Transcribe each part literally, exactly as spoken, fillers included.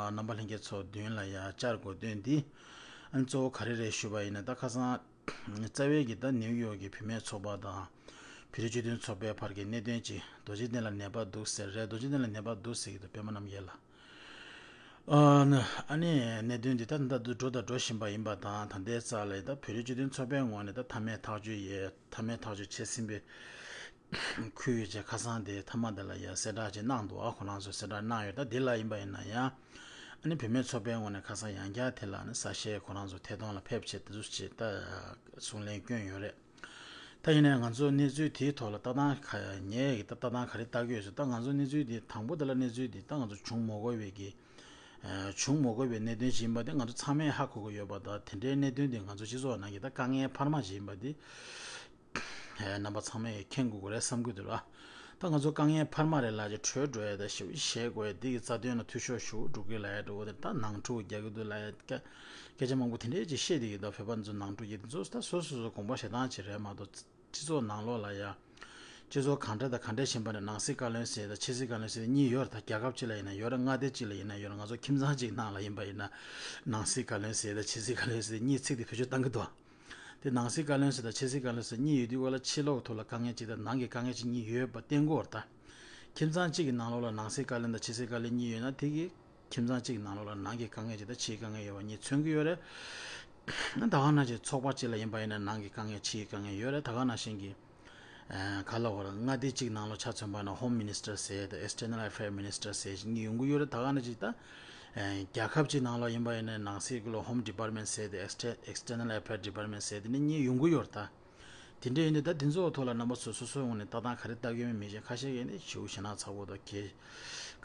རྣམ་པ་ལྷན་རྒྱས་ཚོ་མདུན་ལ་ཡ་བཅར་དགོས་དོན་འདི། ཨ་ནི་གཙོ་བོ་ག་རེ་རེད་ཞུས་པ་ཡིན་ན། ད་ཁ་སང་རྩ་བའི་གི་ད་ནིའུ་ཡོག་གི་བུད་མེད་ཚོགས་པ་དང་བོད་རིགས་སྤྱི་མཐུན་ཚོགས་པའི་བར་གྱི་གནད་དོན་ཅིག་རྡོ་རྗེ་གདན་ལ་ནད་པ་འདུག་ཟེར་རེད། རྡོ་རྗེ་གདན་ལ་ནད་པ་འདུག་ཟེར་གྱི་འདུག་པད་མ་རྣམ་རྒྱལ་ལགས། ཨ་ནི་ཨ་ནི་གནད་དོན་འདི་ད་ད་འགྲོ་དང་འགྲོ་བཞིན་པ་ཡིན་པ་དང་། ད་ལྟའི་ཆར་ལ་ད་བོད་རིགས་སྤྱི་མཐུན་ཚོགས་པའི་ངོས་ནས་ད་མཐའ་མའི་ཐག་གཅོད་ཡས་མཐའ་མའི་ཐག་གཅོད་བྱས་ཟིན་པའི་ཁུལ་ཡོད་ཅེས་ཁ་སང་དེ་མཐའ་མ་དེ་ལ་ཡ་གསལ་བསྒྲགས་ཅིག་གནང་འདུག་ཨ་ཁོ་རང་ཚོས་གསལ་བསྒྲགས་གནང་ཡོད། ད་འདི་ལ་ཡིན་པ་ཡིན་ན་ཡང་ཨ་ནི་བུད་མེད་ཚོགས་པའི་ངོས་ནས་ཁ་སང་ཡང་བསྐྱར་དེ་ལ་ནི་གསལ་བཤད་ཁོ་རང་ཚོ་ཐད་གཏོང་ལ་ཕེབས་བྱས་དེ་ཚོ་ཅིག་ད་གསུང་གླེང་བསྐྱོན་ཡོད་རེད། ད་ཡིན་ནའི་ང་ཚོ་གནས་ཚུལ་དེའི་ཐོག་ལ་ལྟ་སྟངས་ག་ངས་ཀྱི་ད་ལྟ་སྟངས་ག་རེ་ལྟ་གི་ཡོད་ཟེར། ད་ང་ཚོ་གནས་ཚུལ་དེ་དང་པོ་དེ་ལ་གནས་ཚུལ་དེ་ད་ང་ཚོ་བྱུང་མ་དགོས་པའི་གི་ཨ་བྱུང་མ་དགོས་པའི་གནད་དོན་ཞིག་ཡིན་པ་དེ་ང་ཚོ་ཚང་མས་ཧ་གོ་གི་ཡོད་པ་དང་། དེ་འདྲའི་གནད་དོན་དེ་ང་ཚོ་སྤྱི་ཚོགས་ནང་གི་ད་དཀའ་ངལ་འཕར་མ་ཞིག་ཡིན་པ་དེ་ཨ་རྣམ་པ་ཚང་མས་མཁྱེན་དགོས་ཀྱི་རེད་བསམ་གྱི་འདུག་ལ། ད་ང་ཚོ་དཀའ་ངལ་འཕར་མ་རེད་ལབ་ཅིག་བྲོས་འགྲོ་ཡ་ད་ཞེ་པོ་བཤད་དགོས་ཡ་དེ་གི་རྩ་དོན་ལ་འཐུས་ཤོར་ཞེ་པོ་འགྲོ་གི་ལབ་ཡ་འདྲ་བོ་དེ། ད་ནང་འཁྲུག་རྒྱག་གི་འདུག་ལབ་ཡ་སྐད་ཆ་མང་པོ་དེ་འདྲའི་ཅིག་བཤད་བསྡད་ཀྱི་འདུག་བོད་པ་ཚོ་ནང་འཁྲུག་རྒྱག་དེ་ཚོ་ད་སོ་སོ་སོ་དགོངས་པ་བཞེས་སྟངས་ཅིག་རེད་མ་གཏོགས། སྤྱི་ཚོགས་ནང་ལོགས་ལ་ཡ། སྤྱི་ཚོགས་གང་འདྲ་དང་གང་འདྲ་ཞིག་ཡིན་པ་ནས་ནང་སྲིད་བཀའ་བློན་ཟེར་དང་ཕྱི་སྲིད་བཀའ་བློན་ཟེར་གཉིས་ཡོད་རེད། ད་རྒྱལ་ཁབ་གཅིག་ལ་ཡིན་ན་ཡོད་རེད། མངའ་སྡེ་གཅིག་ལ་ཡིན་ན་ཡོད་རེད། ང་ཚོ་ཁྱིམ་ཚང་གཅིག་ནང་ལ་ཡིན་པ་ཡིན་ན་ནང་སྲིད་བཀའ་བློན་ཟེར་དང་ཕྱི་སྲིད་བཀའ་བློན་ཟེར་གཉིས་ཚིག་དེ་བེད་སྤྱོད་གཏང་གི་འདུག་དེ་ནང་སྲིད་བཀའ་བློན་ཟེར་དང་ཕྱི་སྲིད་བཀའ་བློན་ཟེར་གཉིས་ཡོད་དུས་ག་ལ་ཕྱི་ལོགས་ཐོག་ལ་དཀའ་ངལ་གཅིག་དང་ནང་གི་དཀའ་ངལ་གཅིག་གཉིས་ཡོད་པ་བསྟན་དགོས་རེད། ད་ཁྱིམ་ཚང་གཅིག་གི་ནང་ལོགས་ལ་ནང་སྲིད་བཀའ་བློན་དང་ཕྱི་སྲིད་བཀའ་བློན་གཉིས་ཡོད་ན་དེ་གི་ཁྱིམ་ཚང་གཅིག་གི་ནང་ལོགས་ལ་ནང་གི་དཀའ་ངལ་གཅིག་དང་ཕྱིའི་དཀའ་ངལ་ཡོད་པ་གཉིས་མཚོན་གྱི་ཡོད་རེད། ད་ག་ནང་བཞིན་ཚོགས་པ་གཅིག་ལ་ཡིན་པ་ཡིན་ན་ནང་གི་དཀའ་ངལ་ཕྱིའི་དཀའ་ངལ་ཡོད་རེད། ད་ག་ནང་བཞིན་གྱི་ཨ་ག་ལ་བར་མངའ་སྡེ་གཅིག་ནང་ལ་ཆ་མཚོན་པ་ན་Home Minister ཟེར་དང་External Affairs Minister ཟེར་གཉིས་ཡོང་གི་ཡོད་རེད། ད་ག་ནང་བཞིན་ད་ཨ་རྒྱལ་ཁབ་གཅིག་ནང་ལ་ཡིན་པ་ཡིན་ན་ནང་སྲིད་ཀྱི་ལོ་Home Department ཟེར་དང་Exter- External Affairs Department ཟེར་དེ་ནི་གཉིས་ཡོང་གི་ཡོད་རེད་ད། དེ་འདྲ་ཡིན་དུས་ད་དེ་ཚོའི་ཐོག་ལ་རྣམ་པ་ཚོས་སོ་སོའི་ངོས་ནས་ལྟ་སྟངས་ག་རེ་ལྟ་གི་ཡོད་མེད་མི་ཤེས། ཁ་ཤས་ཀྱིས་ནི་ཞེ་པོ་ཞེ་ནག་ཚ་པོ་དང་གི་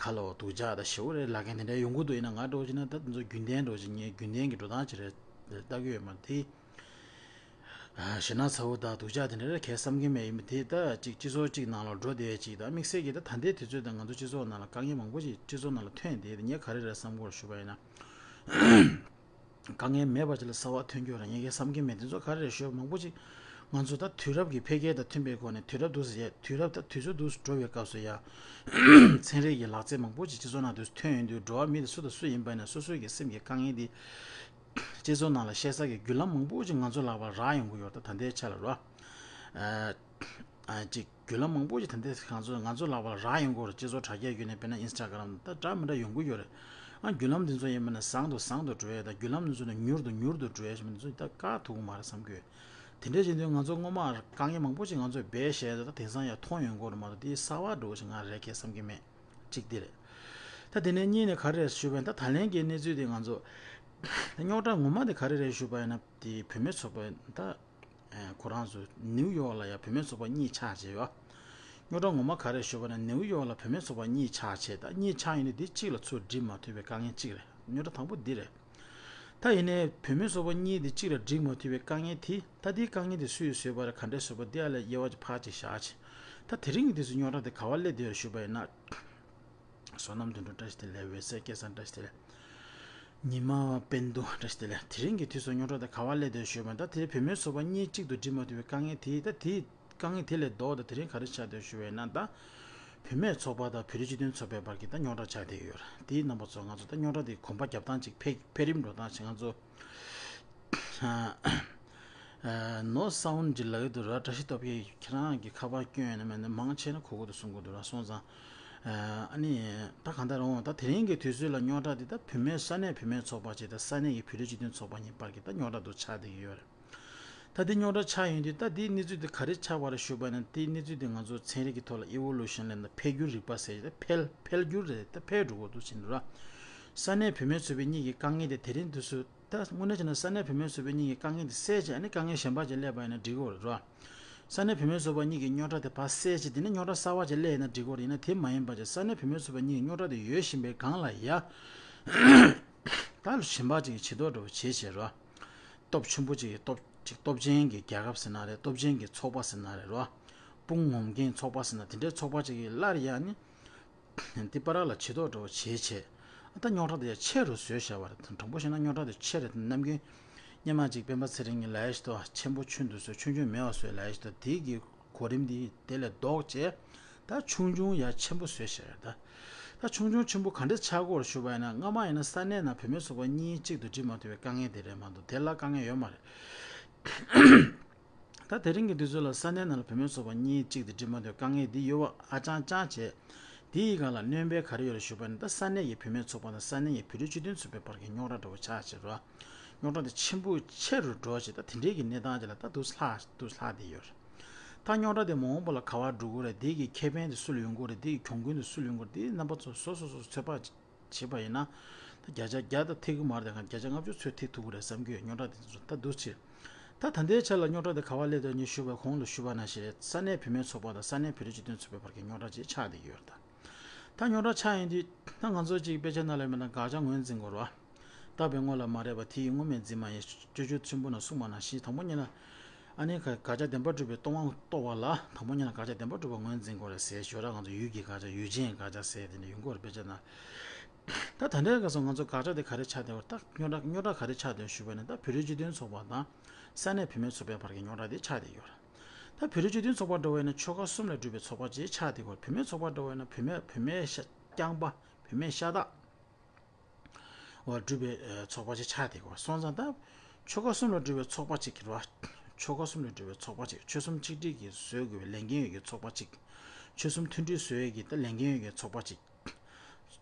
ཁ་ལོ་སྡུག་ཅག་དང་ཞེ་པོ་རེད་ལབ་མཁན་དེ་འདྲ་ཡོང་གི་འདུག་ཡིན་ན་ང་འདྲ་བོ་བྱས་ན་ད་དེ་ཚོ་རྒྱུན་ལྡན་འདྲ་བོ་ཅིག་ངས་རྒྱུན་ལྡན་གྱི་འགྲོ་སྟངས་ཅིག་རེད་ལྟ་གི་ཡོད་མ་རེད་དེ། ཞེ་ནག་ཚ་པོ་དང་སྡུག་ཅག་དེ་འདྲ་རེད་གས་བསམ་གྱི་མེད། ཡིན་པ་དེ་ད་ཅིག་སྤྱི་ཚོགས་གཅིག་ནང་ལ་འགྲོ་བསྡད་ཅིག་དང་དམིགས་བསལ་གྱིས་ད་ད་ལྟའི་དུས་ཚོད་དང་ང་ཚོ་སྤྱི་ཚོགས་ནང་ལ་དཀའ་ངལ་མང་པོ་ཅིག་སྤྱི་ཚོགས་ནང་ལ་ཐོན་བསྡད་དེ་ངས་ག་རེ་རེད་བསམ་གྱི་ཡོད་ཞུས་པ་ཡིན་ན། དཀའ་ངལ་མེད་པ་ཅིག་ལ་གསར་པ་ཐོན་རྒྱུ་རེད་ངས་ཀྱང་བསམ་གྱི་མེད། དེ་ཚོ་ག་རེ་རེད་ཞུས་པ་མང་པོ་ཅིག་ང་ཚོ་ད་དུས་རབས་ཀྱི་འཕེལ་རྒྱས་དང་མཐུན་པའི་སྒོ་ནས་དུས་རབས་འདུག་སེ་ཡ་དུས་རབས་ད་དུས་ཚོད་འདུག་སེ་འགྲོ་བའི་སྐབས་སུ་ཡ། ཚན་རིག་གི་ལག་རྩལ་མང་པོ་ཅིག་སྤྱི་ཚོགས་ནང་དུ་ཐོན་ཡོང་དུས་འགྲོ་བ་མི་དེ་སུ་དང་སུ་ཡིན་པ་ཡིན་ན་སོ་སོའི་གི་སེམས་ཀྱི་དཀའ་ངལ་དེ། སྤྱི་ཚོགས་ནང་ལ་བཤད་ས་གི་བརྒྱུད་ལམ་མང་པོ་ཅིག་ང་ཚོ་ལག་པར་རག་ཡོང་གི་ཡོད་རེད་ད་ལྟའི་ཆ་ལ་རོ། ཨ་ཅིག་བརྒྱུད་ལམ་མང་པོ་ཅིག་ད་ལྟའི་ང་ཚོ་ང་ཚོ་ལག་པར་རག་ཡོང་གི་ཡོད་རེད། སྤྱི་ཚོགས་དྲ་རྒྱའི་བརྒྱུད་ནས་དཔེར་ན་Instagram་ད་འདྲ་མི་འདྲ་ཡོང་གི་ཡོད་རེད། ཨ་བརྒྱུད་ལམ་འདི་ཚོ་ཡིན་པ་ན་བཟང་དུ་བཟང་དུ་འགྲོ་ཡས་དང་བརྒྱུད་ལམ་འདི་ཚོ་ནས་མྱུར་དུ་མྱུར་དུ་འགྲོ་ཡས་ཞེས་པ་འདི་ཚོ་ད་བཀག་ཐུབ་ཀྱི་མ་རེད་བསམ་གྱི་ཡོད། དེ་འདྲ་བྱེད་དུས་ང་ཚོ་སྔོན་མ་དཀའ་ངལ་མང་པོ་ཅིག་ང་ཚོས་འབད་བཞག་ད་དེང་སང་ཡང་མཐོང་ཡོང་གི་ཡོད་རེད་མ་གཏོགས་དེ་གསར་པ་འདྲ་བོ་ཞིག་ང་རེད་གས་བསམ་གྱི་མེད། གཅིག་དེ་རེད། ད་དེ་ནས་གཉིས་ནས་ག་རེ་རེད་ཞུས་པ་ཡིན་ན་ད་ད་ལན་གྱི་གནས་ཚུལ་དེ་ང་ཚོ། ད་རྙོག་དྲ་ངོ་མ་དེ་ག་རེ་རེད་ཞུས་པ་ཡིན་ན་དེ་བུད་མེད་ཚོགས་པ་ད། ཁོ་རང་ཚོ་ནིའུ་ཡོག་ལ་ཡ་བུད་མེད་ཚོགས་པ་གཉིས་ཆགས་བྱས་ཡོད། རྙོག་དྲ་ངོ་མ་ག་རེ་ཞུས་པ་ན་ནིའུ་ཡོག་ལ་བུད་མེད་ཚོགས་པ་གཉིས་ཆགས་བྱས་ད་གཉིས་ཆགས་ཡོད་ནི་དེ་གཅིག་ལ་ཚུར་འགྲིག་མ་ཐུབ་པའི་དཀའ་ངལ་གཅིག་རེད། རྙོག་དྲ་དང་པོ་འདི་རེད། ད་ཡིན་ནའི་བུད་མེད་ཚོགས་པ་གཉིས་དེ་གཅིག་ལ་འགྲིག་མ་ཐུབ་པའི་དཀའ་ངལ་དེ་ད་དེའི་དཀའ་ངལ་དེ་སུས་བཟོས་པ་རེད་ག་འདྲས་བཟོས་པ་འདི་ཨ་ལས་དབྱེ་བ་ཅིག་ཕར་ཅིག་བཞག་ཅིག་ད་དེ་རིང་གི་དུས་སུ་རྙོག་དྲ་དེ་ག་བ་སླེབས་བསྡད་ཡོད་ཞུས་པ་ཡིན་ན། བསོད་ནམས་དོན་གྲུབ་བཀྲ་ཤིས་བདེ་ལེགས། འོད་གསལ་སྐལ་བཟང་བཀྲ་ཤིས་བདེ་ལེགས། ཉི་མ་དཔལ་དུང་བཀྲ་ཤིས་བདེ་ལེགས། དེ་རིང་གི་དུས་སུ་རྙོག་དྲ་དེ་ག་བ་སླེབས་བསྡད་ཡོད་ཞུས་པ་ཡིན་ན་ད་དེ་བུད་མེད་ཚོགས་པ་གཉིས་གཅིག་ཏུ་འགྲིག་མ་ཐུབ་པའི་དཀའ་ངལ་དེ་ད་དེའི་དཀའ་ངལ་དེ་ལས་ལྡོག་ད་དེ་རིང་ག་རེ་ཆགས་བསྡད་ཞུས་པ་ཡིན་ན་ད། བུད་མེད་ཚོགས་པ་དང་བོད་རིགས་སྤྱི་མཐུན་ཚོགས་པའི་བར་གྱི་ད་རྙོག་དྲ་ཆགས་བསྡད་ཡོད་རེད། དེའི་རྣམ་པ་ཚོ་ང་ཚོ་ད་རྙོག་དྲ་དེ་གོམ་པ་རྒྱབ་སྟངས་ཅིག་འཕེལ་འཕེལ་རིམ་འགྲོ་སྟངས་ཅིག་ང་ཚོ། ནོ་སའུན་ཌི་ལབ་ཀྱི་འདུག་ར། བཀྲ་ཤིས་སྟོབས་རྒྱལ་ཁྱེད་རང་གི་ཁ་པར་སྐྱོན་ཡོད་ན་མེད་ན་མང་ཆེ་ན་གོ་གི་འདུག་གསུང་གི་འདུག་ར། སོང་ཙང་། ཨ་ནི་ད་གང་ལྟར་འོང་ད་དེ་རིང་གི་དུས་ཚོད་ལ་རྙོག་དྲ་དེ་ད་བུད་མེད་ས་གནས་བུད་མེད་ཚོགས་པ་ཅིག་དང་ས་གནས་ཀྱི་བོད་རིགས་སྤྱི་མཐུན་ཚོགས་པ་གཉིས་བར་གྱི་ད་རྙོག་དྲ་འདུག་ཆགས་བསྡད་ཀྱི་ཡོད་རེད། ད་དེ་རྙོག་དྲ་ཆགས་ཡོང་དུས་ད་དེའི་གནས་ཚུལ་དེ་ག་རེ་ཆགས་པ་རེད་ཞུས་པ་ན་དེའི་གནས་ཚུལ་དེ་ང་ཚོ་ཚན་རིག་གི་ཐོག་ལ་ཨི་ཝོ་ལུ་ཤན་ལབ་ན་འཕེལ་འགྱུར་རིག་པ་ཟེར་ད་འཕེལ་འཕེལ་འགྱུར་རེད། ད་འཕེལ་འགྲོ་གི་འདུག་ཟེར་འདུག་ར། ས་གནས་བུད་མེད་ཚོགས་པའི་གཉིས་ཀྱི་དཀའ་ངལ་དེ་དེ་རིང་དུས་སུ། ད་དངོས་གནས་བྱས་ན་ས་གནས་བུད་མེད་ཚོགས་པའི་གཉིས་ཀྱི་དཀའ་ངལ་དེ་སེལ་བྱས་ཨ་ནི་དཀའ་ངལ་གཞན་པ་ཅིག་སླེབས་པ་ཡིན་ན་འགྲིག་གི་རེད་རོ། ས་གནས་བུད་མེད་ཚོགས་པ་གཉིས་ཀྱི་རྙོག་དྲ་དེ་ཕར་སེལ་བྱས་དེ་ནས་རྙོག་དྲ་གསར་པ་ཅིག་སླེབས་ཡིན་ན་འགྲིག་གི་རེད། ཡིན་ན་དེ་མ་ཡིན་པ་ཅིག་ས་གནས་བུད་མེད་ཚོགས་པ་གཉིས་ཀྱི་རྙོག་དྲ་དེ་ཡོད་བཞིན་པའི་སྒང་ལ་ཡ། ད་གཞན་པ་ཅིག་གིས་བྱེད་མདོག་འདྲ་བོ་བྱེད་བྱེད་རོ། སྟོབས་ཆེན་པོ་ཅིག་གིས་སྟོབས་ཅིག་སྟོབས་ཆེན་གྱི་རྒྱལ་ཁབ་ཟེར་ན་རེད། སྟོབས་ཆེན་གྱི་ཚོགས་པ་ཟེར་ན་རེད་རོ། དཔུང་ངོམ་མཁན་ཚོགས་པ་ཟེར་ན་དེ་འདྲའི་ཚོགས་པ་ཅིག་གིས་སླར་ཡང་ནི། འདི་པ་ར་ལ་བྱེད་མདོག་འདྲ་བོ་བྱེད་བྱེད། ཨ་ད་རྙོག་དྲ་དེ་ཡང་ཆེ་རུ་བཟོས་བཞག་པ་རེད། དྲང་པོ་བཤད་ན་རྙོག་དྲ་དེ་ཆེ་རེད། ནམ་རྒྱུན་སྔོན་མ་ཅིག་སྤེན་པ་ཚེ་རིང་གིས་ལབ་ཡ་ཞིག་འདུག་ཆེན་པོ་ཆུང་དུ་བཟོས་ཆུང་ཆུང་མེད་པ་བཟོས་ལབ་ཡ་ཞིག་འདུག་དེའི་གི་གོ་རིམ་དེ་དེ་ལས་ལྡོག་བྱས་ད་ཆུང་ཆུང་ཡ་ཆེན་པོ་བཟོས་བཞག་རེད། ད་ ད་ཆུང་ཆུང་ཆེན་པོ་ག་འདྲ་ཆགས་ཀྱི་ཡོད་རེད་ཞུས་པ་ཡིན་ན། སྔ་མ་ཡིན་ན་ས་གནས་ནང་བུད་མེད་ཚོགས་པ་གཉིས་གཅིག་ཏུ་སྒྲིལ་མ་ཐུབ་པའི་དཀའ་ངལ་དེ་རེད་མ་གཏོགས་དེ་ལ་དཀའ་ངལ་ཡོད་མ་རེད། ད་དེ་རིང་གི་དུས་ཚོད་ལ་ས་གནས་ནང་ལ་བུད་མེད་ཚོགས་པ་གཉིས་གཅིག་ཏུ་སྒྲིལ་མ་ཐུབ་པའི་དཀའ་ངལ་འདི་ཡོད་པ་ཨ་ཅང་ཅང་བྱས། དེའི་སྒང་ལ་སྣོན་པ་ག་རེ་ཡོད་རེད་ཞུས་པ་ཡིན་ན། ད་ས་གནས་ཀྱི་བུད་མེད་ཚོགས་པ་དང་ས་གནས་ཀྱི་བོད་རིགས་སྤྱི་མཐུན་ཚོགས་པའི་བར་གྱི་རྙོག་དྲ་འདྲ་བོ་ཆགས་བྱས་རེད་བ། རྙོག་དྲ་དེ་ཆེན་པོ་ཆེ་རུ་འགྲོ་བྱས། ད་དེ་འདྲའི་གི་གནས་སྟངས་ཅིག་ལ་ད་འདུག་ལྷག་འདུག་ལྷག་བསྡད་ཡོད་རེད། ད་རྙོག་དྲ་དེ་མ་འོངས་པ་ལ་ག་པར་འགྲོ་གི་རེད། དེ་གི་ཁེ་ཕན་དེ་སུ་ལ་ཡོང་གི་རེད། དེ་གི་གྱོང་གུན་དེ་སུ་ལ་ཡོང་གི་རེད། དེ་རྣམ་པ་ཚོ་སོ་སོ་སོ་སོ་ཚོད་དཔག་བྱས་པ་ཡིན་ན། ད་བརྒྱ་ཆ་བརྒྱ་ད་ཐེག་གི་མ་རེད། ད་བརྒྱ་ཆ་ལྔ་བཅུ་ཚོད་ཐེག་ཐུབ་ཀྱི་རེད་བསམ་གྱི་ཡོད། རྙོག་དྲ་དེ་ཚོ་ད་འདུག་བྱས། ད་ད་ལྟའི་ཆ་ལ་རྙོག་དྲ་དེ་ག་པར་སླེབས་འདུག་ངས་ཞུས་པ་གོང་ལ་ཞུས་པ་ནང་བཞིན་རེད། ས་གནས་བུད་མེད་ཚོགས་པ་དང་ས་གནས་བོད་རིགས་སྤྱི་མཐུན་ཚོགས་པའི་བར་གྱི་རྙོག་དྲ་ཅིག་ཆགས་བསྡད་ཀྱི་ཡོད་རེད། ད་ད་རྙོག་དྲ་ཆགས་ཡོང་དུས་ད་ང་ཚོ་ཅིག་དཔེ་ཆ་ནང་ལ་མེད་ན་དགག་བྱ་ངོས་འཛིན་དགོས་རེད་བ། བཏབ་པའི་སྔོན་ལ་མ་རེད་པ། དེ་ཡི་སྔོན་མའི་འཛིན་མ་ཡིན། སྤྱོད་འཇུག་ཆེན་པོ་ནང་གསུངས་པ་ནང་བཞིན། དང་པོ་ཉིད་ལ་ཨ་ནི་དགག་བྱ་བདེན་པར་གྲུབ་པའི་སྟོང་པ་རྟོགས་པ་ལ་དང་པོ་ཉིད་ལ་དགག་བྱ་བདེན་པར་གྲུབ་པ་ངོས་འཛིན་དགོས་རེད་ཟེར། ཞོར་ལ་ང་ཚོ་ཡུལ་གྱི་དགག་བྱ། ཡུལ་ཅན་དགག་བྱ་ཟེར་དེ་འདྲ་ཡོང་གི་ཡོད་རེད་དཔེ་ཆ་ནང་། ད་ད་ལྟའི་སྐབས་སུ་ང་ཚོ་དགག་བྱ་དེ་ག་རེ་ཆགས་བསྡད་ཡོད་རེད། ད་རྙོག་དྲ་རྙོག་དྲ་ག་རེ་ཆགས་བསྡད་ཡོད་ཞུས་པ་ཡིན་ན། ད་བོད་རིགས་སྤྱི་མཐུན་ཚོགས་པ་དང་ས་གནས་བུད་མེད་ཚོགས་པའི་བར་གྱི་རྙོག་དྲ་དེ་ཆགས་བསྡད་ཡོད་རེད། ད་བོད་རིགས་སྤྱི་མཐུན་ཚོགས་པ་འདྲ་བོ་ཡིན་ན་ཆོལ་ཁ་གསུམ་ལས་གྲུབ་པའི་ཚོགས་པ་ཅིག་ཆགས་བསྡད་ཡོད་རེད། བུད་མེད་ཚོགས་པ་འདྲ་བོ་ཡིན་ན་བུད་མེད་བུད་མེད་ཤ་རྐྱང་པ། བུད་མེད་ཤ་སྟག་བར་གྲུབ་པའི་ཚོགས་པ་ཅིག་ཆགས་བསྡད་ཡོད་རེད། སོང་ཙང་ད་ཆོལ་ཁ་གསུམ་ལས་གྲུབ་པའི་ཚོགས་པ་ཅིག་གི་རེད་བ། ཆོལ་ཁ་གསུམ་ལས་གྲུབ་པའི་ཚོགས་པ་ཅིག་ཆོལ་གསུམ་ཆིག་སྒྲིལ་གྱི་བཟོ་དགོས་པའི་ལས་འགན་ཡོད་ཀྱི་ཚོགས་པ་ཅིག་ཆོལ་གསུམ་མཐུན་སྒྲིལ་བཟོ་ཡས་ཀྱི་ད་ལས་འགན་ཡོད་ཀྱི་ཚོགས་པ་ཅིག་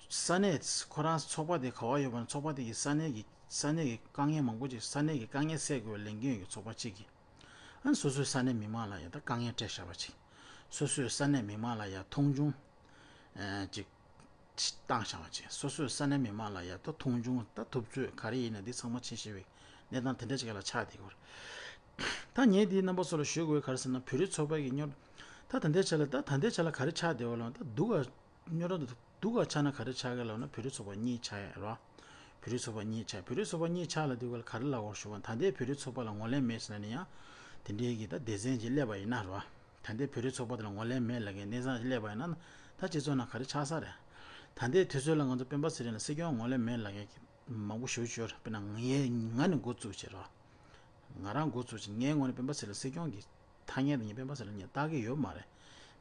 ས་གནས་ཁོ་རང་ཚོགས་པ་དེ་ག་པར་ཡོད་པ་ན། ཚོགས་པ་དེ་གི་ས་གནས་ཀྱི་ས་གནས་ཀྱི་དཀའ་ངལ་མང་པོ་ཅིག་ས་གནས་ཀྱི་དཀའ་ངལ་སེལ་དགོས་པའི་ལས་འགན་ཡོད་ཀྱི་ཚོགས་པ་ཅིག་གིས། ཨ་ནི་སོ་སོའི་ས་གནས་མི་མང་ལ་ཡང་ད་དཀའ་ངལ་སྤྲད་བཞག་པ་ཅིག་སོ་སོའི་ས་གནས་མི་མང་ལ་ཡང་མཐོང་ཆུང་ཨ་ཅིག་བཏང་བཞག་པ་ཅིག་སོ་སོའི་ས་གནས་མི་མང་ལ་ཡང་ད་མཐོང་ཆུང་ད་ཐུབ་ཚོད་ག་རེ་ཡིན་ན་འདི་ཚང་མ་བྱེད་ཤེས་པའི་གནས་སྟངས་དེ་འདྲ་ཅིག་ལ་ཆགས་བསྡད་ཡོད་རེད། ད་ངས་འདི་རྣམ་པ་ཚོ་ལ་ཞུ་དགོས་པ་ག་རེ་ཟེར་ན། བོད་རིགས་ཚོགས་པ་གི་རྙོག་ད་ད་ལྟའི་ཆ་ལ་ད་ད་ལྟའི་ཆ་ལ་ག་རེ་ཆགས་བསྡད་ཡོད་ལབ་ན། ད་སྡུག་ག་རྙོག་དྲ་འདི་སྡུག་ག་ཆགས་ན་ག་རེ་ཆགས་ཀྱི་ལབ་ན། བོད་རིགས་ཚོགས་པ་གཉིས་ཆགས་ཡོད་རེད་བ། བོད་རིགས་ཚོགས་པ་གཉིས་ཆགས། བོད་རིགས་ཚོགས་པ་གཉིས་ཆགས་ལབ་དུས་སྒང་ལ་ག་རེ་ལབ་དགོས་ཞུ་བ། ད་ལྟའི་བོད་རིགས་ཚོགས་པ་ལ་ངོས་ལེན་མེད་ཟེར་ན་ནི་ཡང་དེ་འདྲའི་གི་ད་སྡེ་ཚན་ཅིག་སླེབས་པ་ཡིན་ན་རེད་བ། ད་ལྟའི་བོད་རིགས་ཚོགས་པ་དེ་ལ་ངོས་ལེན་མེད་ལབ་མཁན་གནས་སྟངས་ཅིག་སླེབས་པ་ཡིན་ན། ད་སྤྱི་ཚོགས་ནང་ག་རེ་ཆགས་ས་རེད། ད་ལྟའི་དུས་ཚོད་ལ་ང་ཚོ་སྤེན་པ་ཚེ་རིང་ལ་སྲིད་སྐྱོང་ངོས་ལེན་མེད་ལབ་མཁན་མང་པོ་ཞེ་པོ་ཅིག་ཡོད་རེད། དཔེར་ན་ངའི་ང་ནས་འགོ་བཙུགས་བྱས་རེད་བ། ང་རང་འགོ་བཙུགས་བྱས་ངའི་ངོས་ནས་སྤེན་པ་ཚེ་རིང་སྲིད་སྐྱོང་གི་ཐ་སྙད་དེ་ངས་སྤེན་པ་ཚེ་རིང་ལ་ངས་བལྟ་གི་ཡོད་མ་རེད།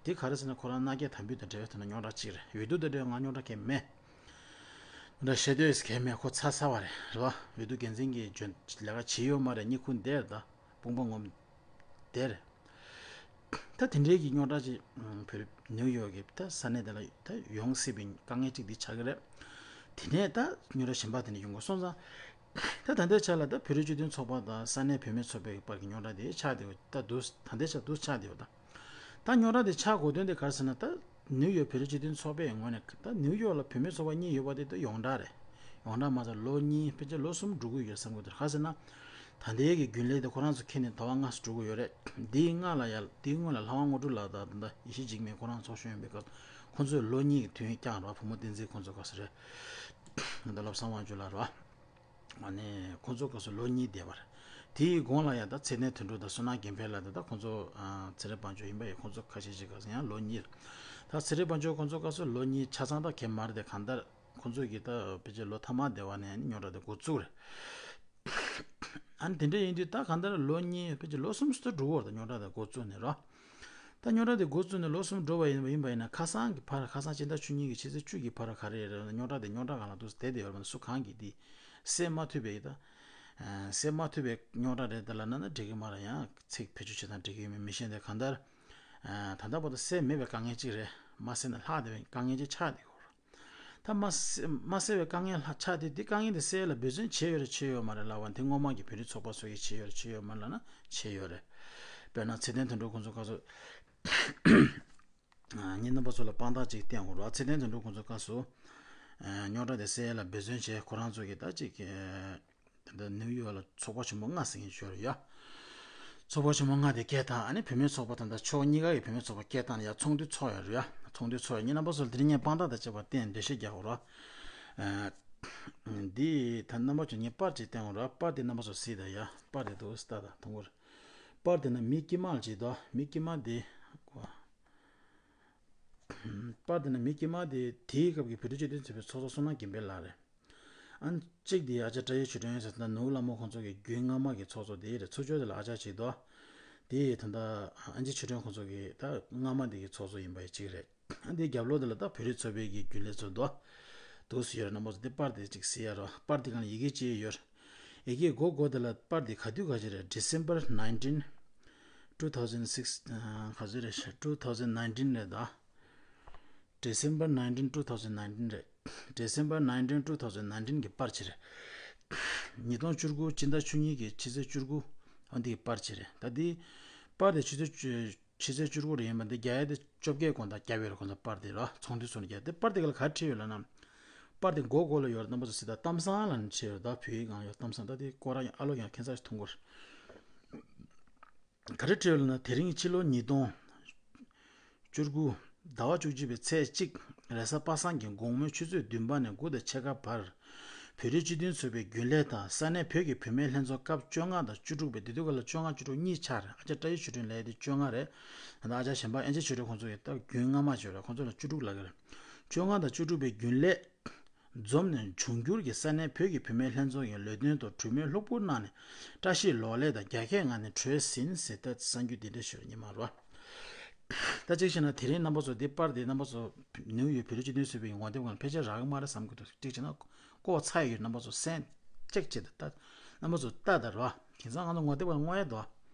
དེ་ག་རེ་ཟེར་ན་ཁོ་རང་མནའ་སྐྱེལ་དམ་འབུལ་དང་འབྲེལ་བའི་ཐོག་ནས་རྙོག་དྲ་གཅིག་རེད། འོས་བསྡུ་དང་འབྲེལ་ང་རྙོག་དྲ་གང་མེད། རྙོག་དྲ་བཤད་འདོད་གང་མེད། ཁོ་ཚར་ཚར་བ་རེད། རེད་བ། འོས་བསྡུ་འགན་འཛིན་གྱི་འཇོན་ལས་ཀ་བྱེད་ཡོད་མ་རེད། གཉིད་ཁུག་བསྡད་རེད། ད་དཔུང་པ་ངོམ་བསྡད་རེད། ད་དེ་འདྲའི་གི་རྙོག་དྲ་ཅིག་བོད་ནིའུ་ཡོག་གི་ད་ས་གནས་དེ་ལ་ད་ཡོང་སྲིད་པའི་དཀའ་ངལ་ཅིག་འདི་ཆགས་ཀྱི་རེད། དེ་ནས་ད་རྙོག་དྲ་གཞན་པ་དེ་འདྲ་ཡོང་གི་སོང་ཙང་། ད་ད་ལྟའི་ཆ་ལ་ད་བོད་རིགས་སྤྱི་མཐུན་ཚོགས་པ་དང་ས་གནས་བུད་མེད་ཚོགས་པའི་བར་གྱི་རྙོག་དྲ་དེ་ཆགས་བསྡད་ཡོད། ད་འདུག་ད་ལྟའི་ཆ་འདུག་ཆགས་བསྡད་ཡོད། ད་ད་རྙོག་དྲ་དེ་ཆགས་དགོས་དོན་དེ་ག་རེ་ཟེར་ན། ད་ནིའུ་ཡོག་བོད་རིགས་སྤྱི་མཐུན་ཚོགས་པའི་ངོས་ནས་ད་ནིའུ་ཡོག་ལ་བུད་མེད་ཚོགས་པ་གཉིས་ཡོད་པ་དེ་ད་ཡོངས་གྲགས་རེད། ཡོངས་གྲགས་མ་ཚད་ལོ་གཉིས་ཕལ་ཆེར་ལོ་གསུམ་འགྲོ་གི་ཡོད་བསམ་གི་འདུག་ག་རེ་ཟེར་ན། ད་ལྟའི་གི་རྒྱུན་ལས་དེ་ཁོ་རང་ཚོ་འཁྱེར་ནས་ཟླ་བ་ལྔ་ཙམ་འགྲོ་གི་ཡོད་རེད། དེའི་སྔ་ལ་ཡ་དེའི་སྔོན་ལ་ལྷ་དབང་དངོས་གྲུབ་ལགས་དང་ད་ལྟ་ཡེ་ཤེས་འཇིགས་མེད་ཁོ་རང་ཚོགས་གཞོན་ཡིན་པའི་སྐབས་ཁོ་ཚོས་ལོ་གཉིས་ཀྱི་དུས་ཡུན་བསྐྱངས་རེད་བ། བུ་མོ་བསྟན་འཛིན་ཁོ་ཚོ་སྐབས་སུ་རེད། ད་བློ་བཟང་དབང་ཕྱུག་ལགས་རེད་བ། ཨ་ནི་ཁོ་ཚོ་སྐབས་སུ་ལོ་གཉིས་བསྡད་པ་རེད། དེའི་གོང་ལ་ཡང་ད་ཚེ་བརྟན་དོན་གྲུབ་དང་བསོད་ནམས་རྒྱལ་འཕེལ་ལགས་དང་ད་ཁོ་ཚོ་ཨ་ཚེ་རིང་དཔལ་འབྱོར་ཡིན་པ་ཡིན། ཁོ་ཚོ་ཁ་ཤས་ཤིག་སྐབས་སུ་ཡང་ལོ་གཉིས། ད་ཚེ་རིང་དཔལ་འབྱོར་ཁོ་ཚོ་སྐབས་སུ་ལོ་གཉིས་ཆ་ཚང་ད་གས་མ་རེད་དེ། གང་ལྟར་ཁོ་ཚོ་གི་ད་ཕལ་ཆེར་ལོ་ཐ་མ་བསྡད་པ་ནས་རྙོག་དྲ་དེ་འགོ་བཙུགས་རེད། ཨ་ནི་དེ་འདྲ་ཡིན་དུས་ད་གང་ལྟར་ལོ་གཉིས་ཕལ་ཆེར་ལོ་གསུམ་ཙམ་འགྲོ་གི་ཡོད་རེད། ད་རྙོག་དྲ་དེ་འགོ་བཙུགས་ནས་རོ། ད་རྙོག་དྲ་དེ་འགོ་བཙུགས་ནས་ལོ་གསུམ་འགྲོ་བ་ཡིན་པ་ཡིན་པ་ཡིན་ན། ཁ་སང་གི་བར། ཁ་སང་ཕྱི་ཟླ་བཅུ་གཉིས་ཀྱི་ཕྱི་ཚེས་བཅུ་གི་བར་ག་རེ་རེད། རྙོག་དྲ་དེ་རྙོག་དྲ་སྒང་ལ་འདུག་བསྡད་བསྡད་ཡོད་རེད་མ་གཏོགས། སུ་གང་གིས་དེ་སེལ་མ་ཐུབ་པའི་ད་སེལ་མ་ཐུབ་པའི་རྙོག་དྲ་རེད། དེ་ལབ་ན་ན་འགྲིག་གི་མ་རེད། ཡང་ཚིག་བེད་སྤྱོད་བྱེད་སྟངས་འགྲིག་གི་ཡོད་མེད་མི་ཤེས། དེ་གང་ལྟར་ད་ལྟ་བར་དུ་སེལ་མེད་པའི་དཀའ་ངལ་གཅིག་རེད། མ་སེལ་ན་ལྷག་བསྡད་པའི་དཀའ་ངལ་གཅིག་ཆགས་བསྡད་ཡོད་རེད། ད་མ་སེ་མ་སེལ་བའི་དཀའ་ངལ་ལྷག་ཆགས་དེ། དེ་དཀའ་ངལ་དེ་སེལ་ཡ་ལ་འབད་བརྩོན་བྱས་ཡོད་རེད་བྱས་ཡོད་མ་རེད་ལབ་པ་དེ། སྔོན་མ་གི་བོད་རིགས་ཚོགས་པ་ཚོ་གིས་བྱས་ཡོད་རེད་བྱས་ཡོད་མ་རེད་ལབ་ན་བྱས་ཡོད་རེད། དཔེར་ན་ཚེ་བརྟན་དོན་གྲུབ་ཁོང་ཚོ་སྐབས་སུ་ངས་རྣམ་པ་ཚོ་ལ་དཔང་རྟགས་ཅིག་བསྟན་དགོས་རེད། ཚེ་བརྟན་དོན་གྲུབ་ཁོང་ཚོ་སྐབས་སུ་རྙོག་དྲ་དེ་སེལ་ཡ་ལ་འབད་བརྩོན་བྱས། ཁོ་རང་ཚོ་གིས་ད་ཅིག་ད་ནིའུ་ཡོག་ལ་ཚོགས་པ་ཆེན་པོ་ལྔ་ཟེར་མཁན་ཅིག་ཡོད་རེད་ཡ། ཚོགས་པ་ཆེན་པོ་ལྔ་དེ་སྐད་བཏང་། ཨ་ནི་བུད་མེད་ཚོགས་པ་དང་ད་ཕྱོགས་གཉིས་ཀ་གི་བུད་མེད་ཚོགས་པ་སྐད་བཏང་ནས་ཡ་ཚོགས་འདུ་ཚོགས་ཡོད་རེད་ཡ། ཚོགས་འདུ་ཚོགས་ཡོད། ངས་རྣམ་པ་ཚོ་ལ་དེ་རིང་ངས་དཔང་རྟགས་དང་བཅས་པ་བསྟན། འགྲེལ་བཤད་རྒྱག་དགོས་རེད། ཨ་འདི་ད་རྣམ་པ་ཚོ་ངས་པར་ཅིག་བསྟན་དགོས་རེད། པར་དེ་རྣམ་པ་ཚོ་གཟིགས་དང་ཡ། པར་དེ་འདུག་ལྟ་དང་མཐོང་གི་རེད། པར་དེ་ན་མི་དཀྱུས་མ་ཅིག་འདུག་མི་དཀྱུས་མ་དེ་པར་དེ་ན་མི་དཀྱུས་མ་དེ་དེའི་སྐབས་ཀྱི་བོད་རིགས་སྤྱི་མཐུན་ཚོགས་པའི་ཚོགས་གཙོ་བསོད་ནམས་རྒྱལ་འཕེལ་ལགས་རེད། ཨ་ནི་གཅིག་དེ་ཨ་ཅག་བཀྲ་ཤིས་ཆོས་སྒྲོན་ཟེར། ད་ནོར་བུ་ལྷ་མོ་ཁོང་ཚོ་གི་རྒྱུན་སྔ་མ་གི་ཚོགས་གཙོ་དེ་རེད། ཚུར་ཕྱོགས་དེ་ལ་ཨ་ཅག་ཅིག་འདུག་དེ་ད་ལྟ་ཨན་ཅི་ཆོས་སྒྲོན་ཁོང་ཚོ་གི་ད་སྔ་མ་དེ་གི་ཚོགས་གཙོ་ཡིན་པ་ཡི་གཅིག་རེད། ཨ་འདི་རྒྱབ་ལོགས་དེ་ལ་ད་བོད་རིགས་ཚོགས་པའི་གི་རྒྱུན་ལས་ཚོ་འདུག་འདུག་སེ་ཡོད་རེད། རྣམ་པ་ཚོ་འདི་པར་དེ་ཅིག་གཟིགས་ཡ་རོགས། པར་དེ་སྒང་ལ་ཡི་གེ་ཅིག་ཡོད་རེད། ཡི་གེ་མགོ་མགོ་དེ་ལ་པར་དེ་ག་དུས་ག་ཅིག་རེད། December nineteen, two thousand six, ག་ཚོད་རེད། two thousand nineteen རེད་ད། December nineteen, two thousand nineteen རེད། December nineteen, two thousand nineteen གི་པར་ཅིག་རེད། ཉིས་སྟོང་བཅུ་དགུ་སྤྱི་ཟླ་བཅུ་གཉིས་ཀྱི་ཕྱི་ཚེས་བཅུ་དགུ། ཨ་འདི་གི་པར་ཅིག་རེད། ད་འདི་པར་དེ་ཕྱི་ཚེས་བཅུ་ཕྱི་ཚེས་བཅུ་དགུ་རེ་ཡིན་པ་འདི་རྒྱག་ཡ་དེ་བཅོ་བརྒྱད་དགོང་དག་བརྒྱབ་ཡོད་རེད། ཁོང་ཚོ་པར་དེ་རོ་ཚོགས་འདུ་ཚོགས་ནས་བརྒྱབ་དེ། པར་དེ་ག་ལ་ག་རེ་བྲིས་ཡོད་ལབ་ན། པར་དེ་མགོ་མགོ་ལ་ཡོད་རེད། རྣམ་པ་ཚོ་གཟིགས་དང་། གཏམ་བཟང་ལབ་ནས་བྲིས་ཡོད་རེད། ད་བོད་ཡིག་སྒང་ལ་ཡོད། གཏམ་བཟང་ད་དེ་ཀོ་ར་ཡང་ཨ་ལོ་ཡང་ཁྱད་མཚར་ཞིག་མཐོང་གི་རེད། ག་རེ་བྲིས་ཡོད་ལབ་ན། དེ་རིང་ཕྱི་ལོ་ཉིས་སྟོང་བཅུ་དགུ་ཟླ་བ་བཅུ་གཅིག་པའི་ཚེས་གཅིག་རེས་གཟའ་པ་སངས་ཀྱི་དགོང་མོའི་ཆུ་ཚོད་བདུན་པ་ནས་དགུ་དང་ཕྱེད་ཀ་བར། བོད་རིགས་སྤྱི་མཐུན་ཚོགས་པའི་རྒྱུན་ལས་དང་ས་གནས་བོད་ཀྱི་བུད་མེད་ལྷན་ཚོགས་སྐབས་བཅོ་ལྔ་དང་བཅུ་དྲུག་པའི། དེ་དུས་སྐབས་ལ་བཅོ་ལྔ་བཅུ་དྲུག་གཉིས་ཆགས་རེད། ཨ་ཅག་བཀྲ་ཤིས་ཆོས་སྒྲོན་ལབ་ཡ་དེ་བཅོ་ལྔ་རེད། ད་ལྟ་ཨ་ཅག་གཞན་པ་ཨེན་ཅི་ཆོས་སྒྲོན་ཁོང་ཚོ་ཡི་ད་རྒྱུན་སྔ་མ་ཆོས་རེད། ཁོང་ཚོ་ལ་བཅུ་དྲུག་ལབ་ཀྱི་རེད། བཅོ་ལྔ་དང་བཅུ་དྲུག་པའི་རྒྱུན་ལས་འཛོམས་ནས་འབྱུང་འགྱུར་གྱི་ས་གནས་བོད་ཀྱི་བུད་མེད་ལྷན་ཚོགས་ཀྱི་ལས་དོན་ཐོག་གྲོས་མོལ་ལྷུག་པོ་གནང་ནས། བཀྲ་ཤིས་ལོ་ལེགས་དང་རྒྱ་སྐྱེད་ངང་ནས་གྲོས་ཟིན་ཟེར། ད་གསར་འགྱུར་འདི་འདྲ་ཞིག་རེད། ཉི་མ་རོ། ད་གཅིག་བྱས་ན་དེ་རིང་རྣམ་པ་ཚོ་འདི་པར་འདི་རྣམ་པ་ཚོ་ནིའུ་ཡོག་བོད་རིགས་སྤྱི་མཐུན་ཚོགས་པའི་ངོ་དེབ་སྒང་ལ་ཕལ་ཆེར་རག་གི་མ་རེད་བསམ་གྱི་འདུག་གཅིག་བྱས་ན་ཀོ་བ་ཚ་ཡི་ཡོད། རྣམ་པ་ཚོ་སེམས་ཅེག་བྱེད་དང་། ད་རྣམ་པ་ཚོ་ལྟ་དང་རོ། དེང་སང་ང་ཚོ་ངོ་དེབ་སྒང་ལ་བསྔོ་ཡ་འདུག་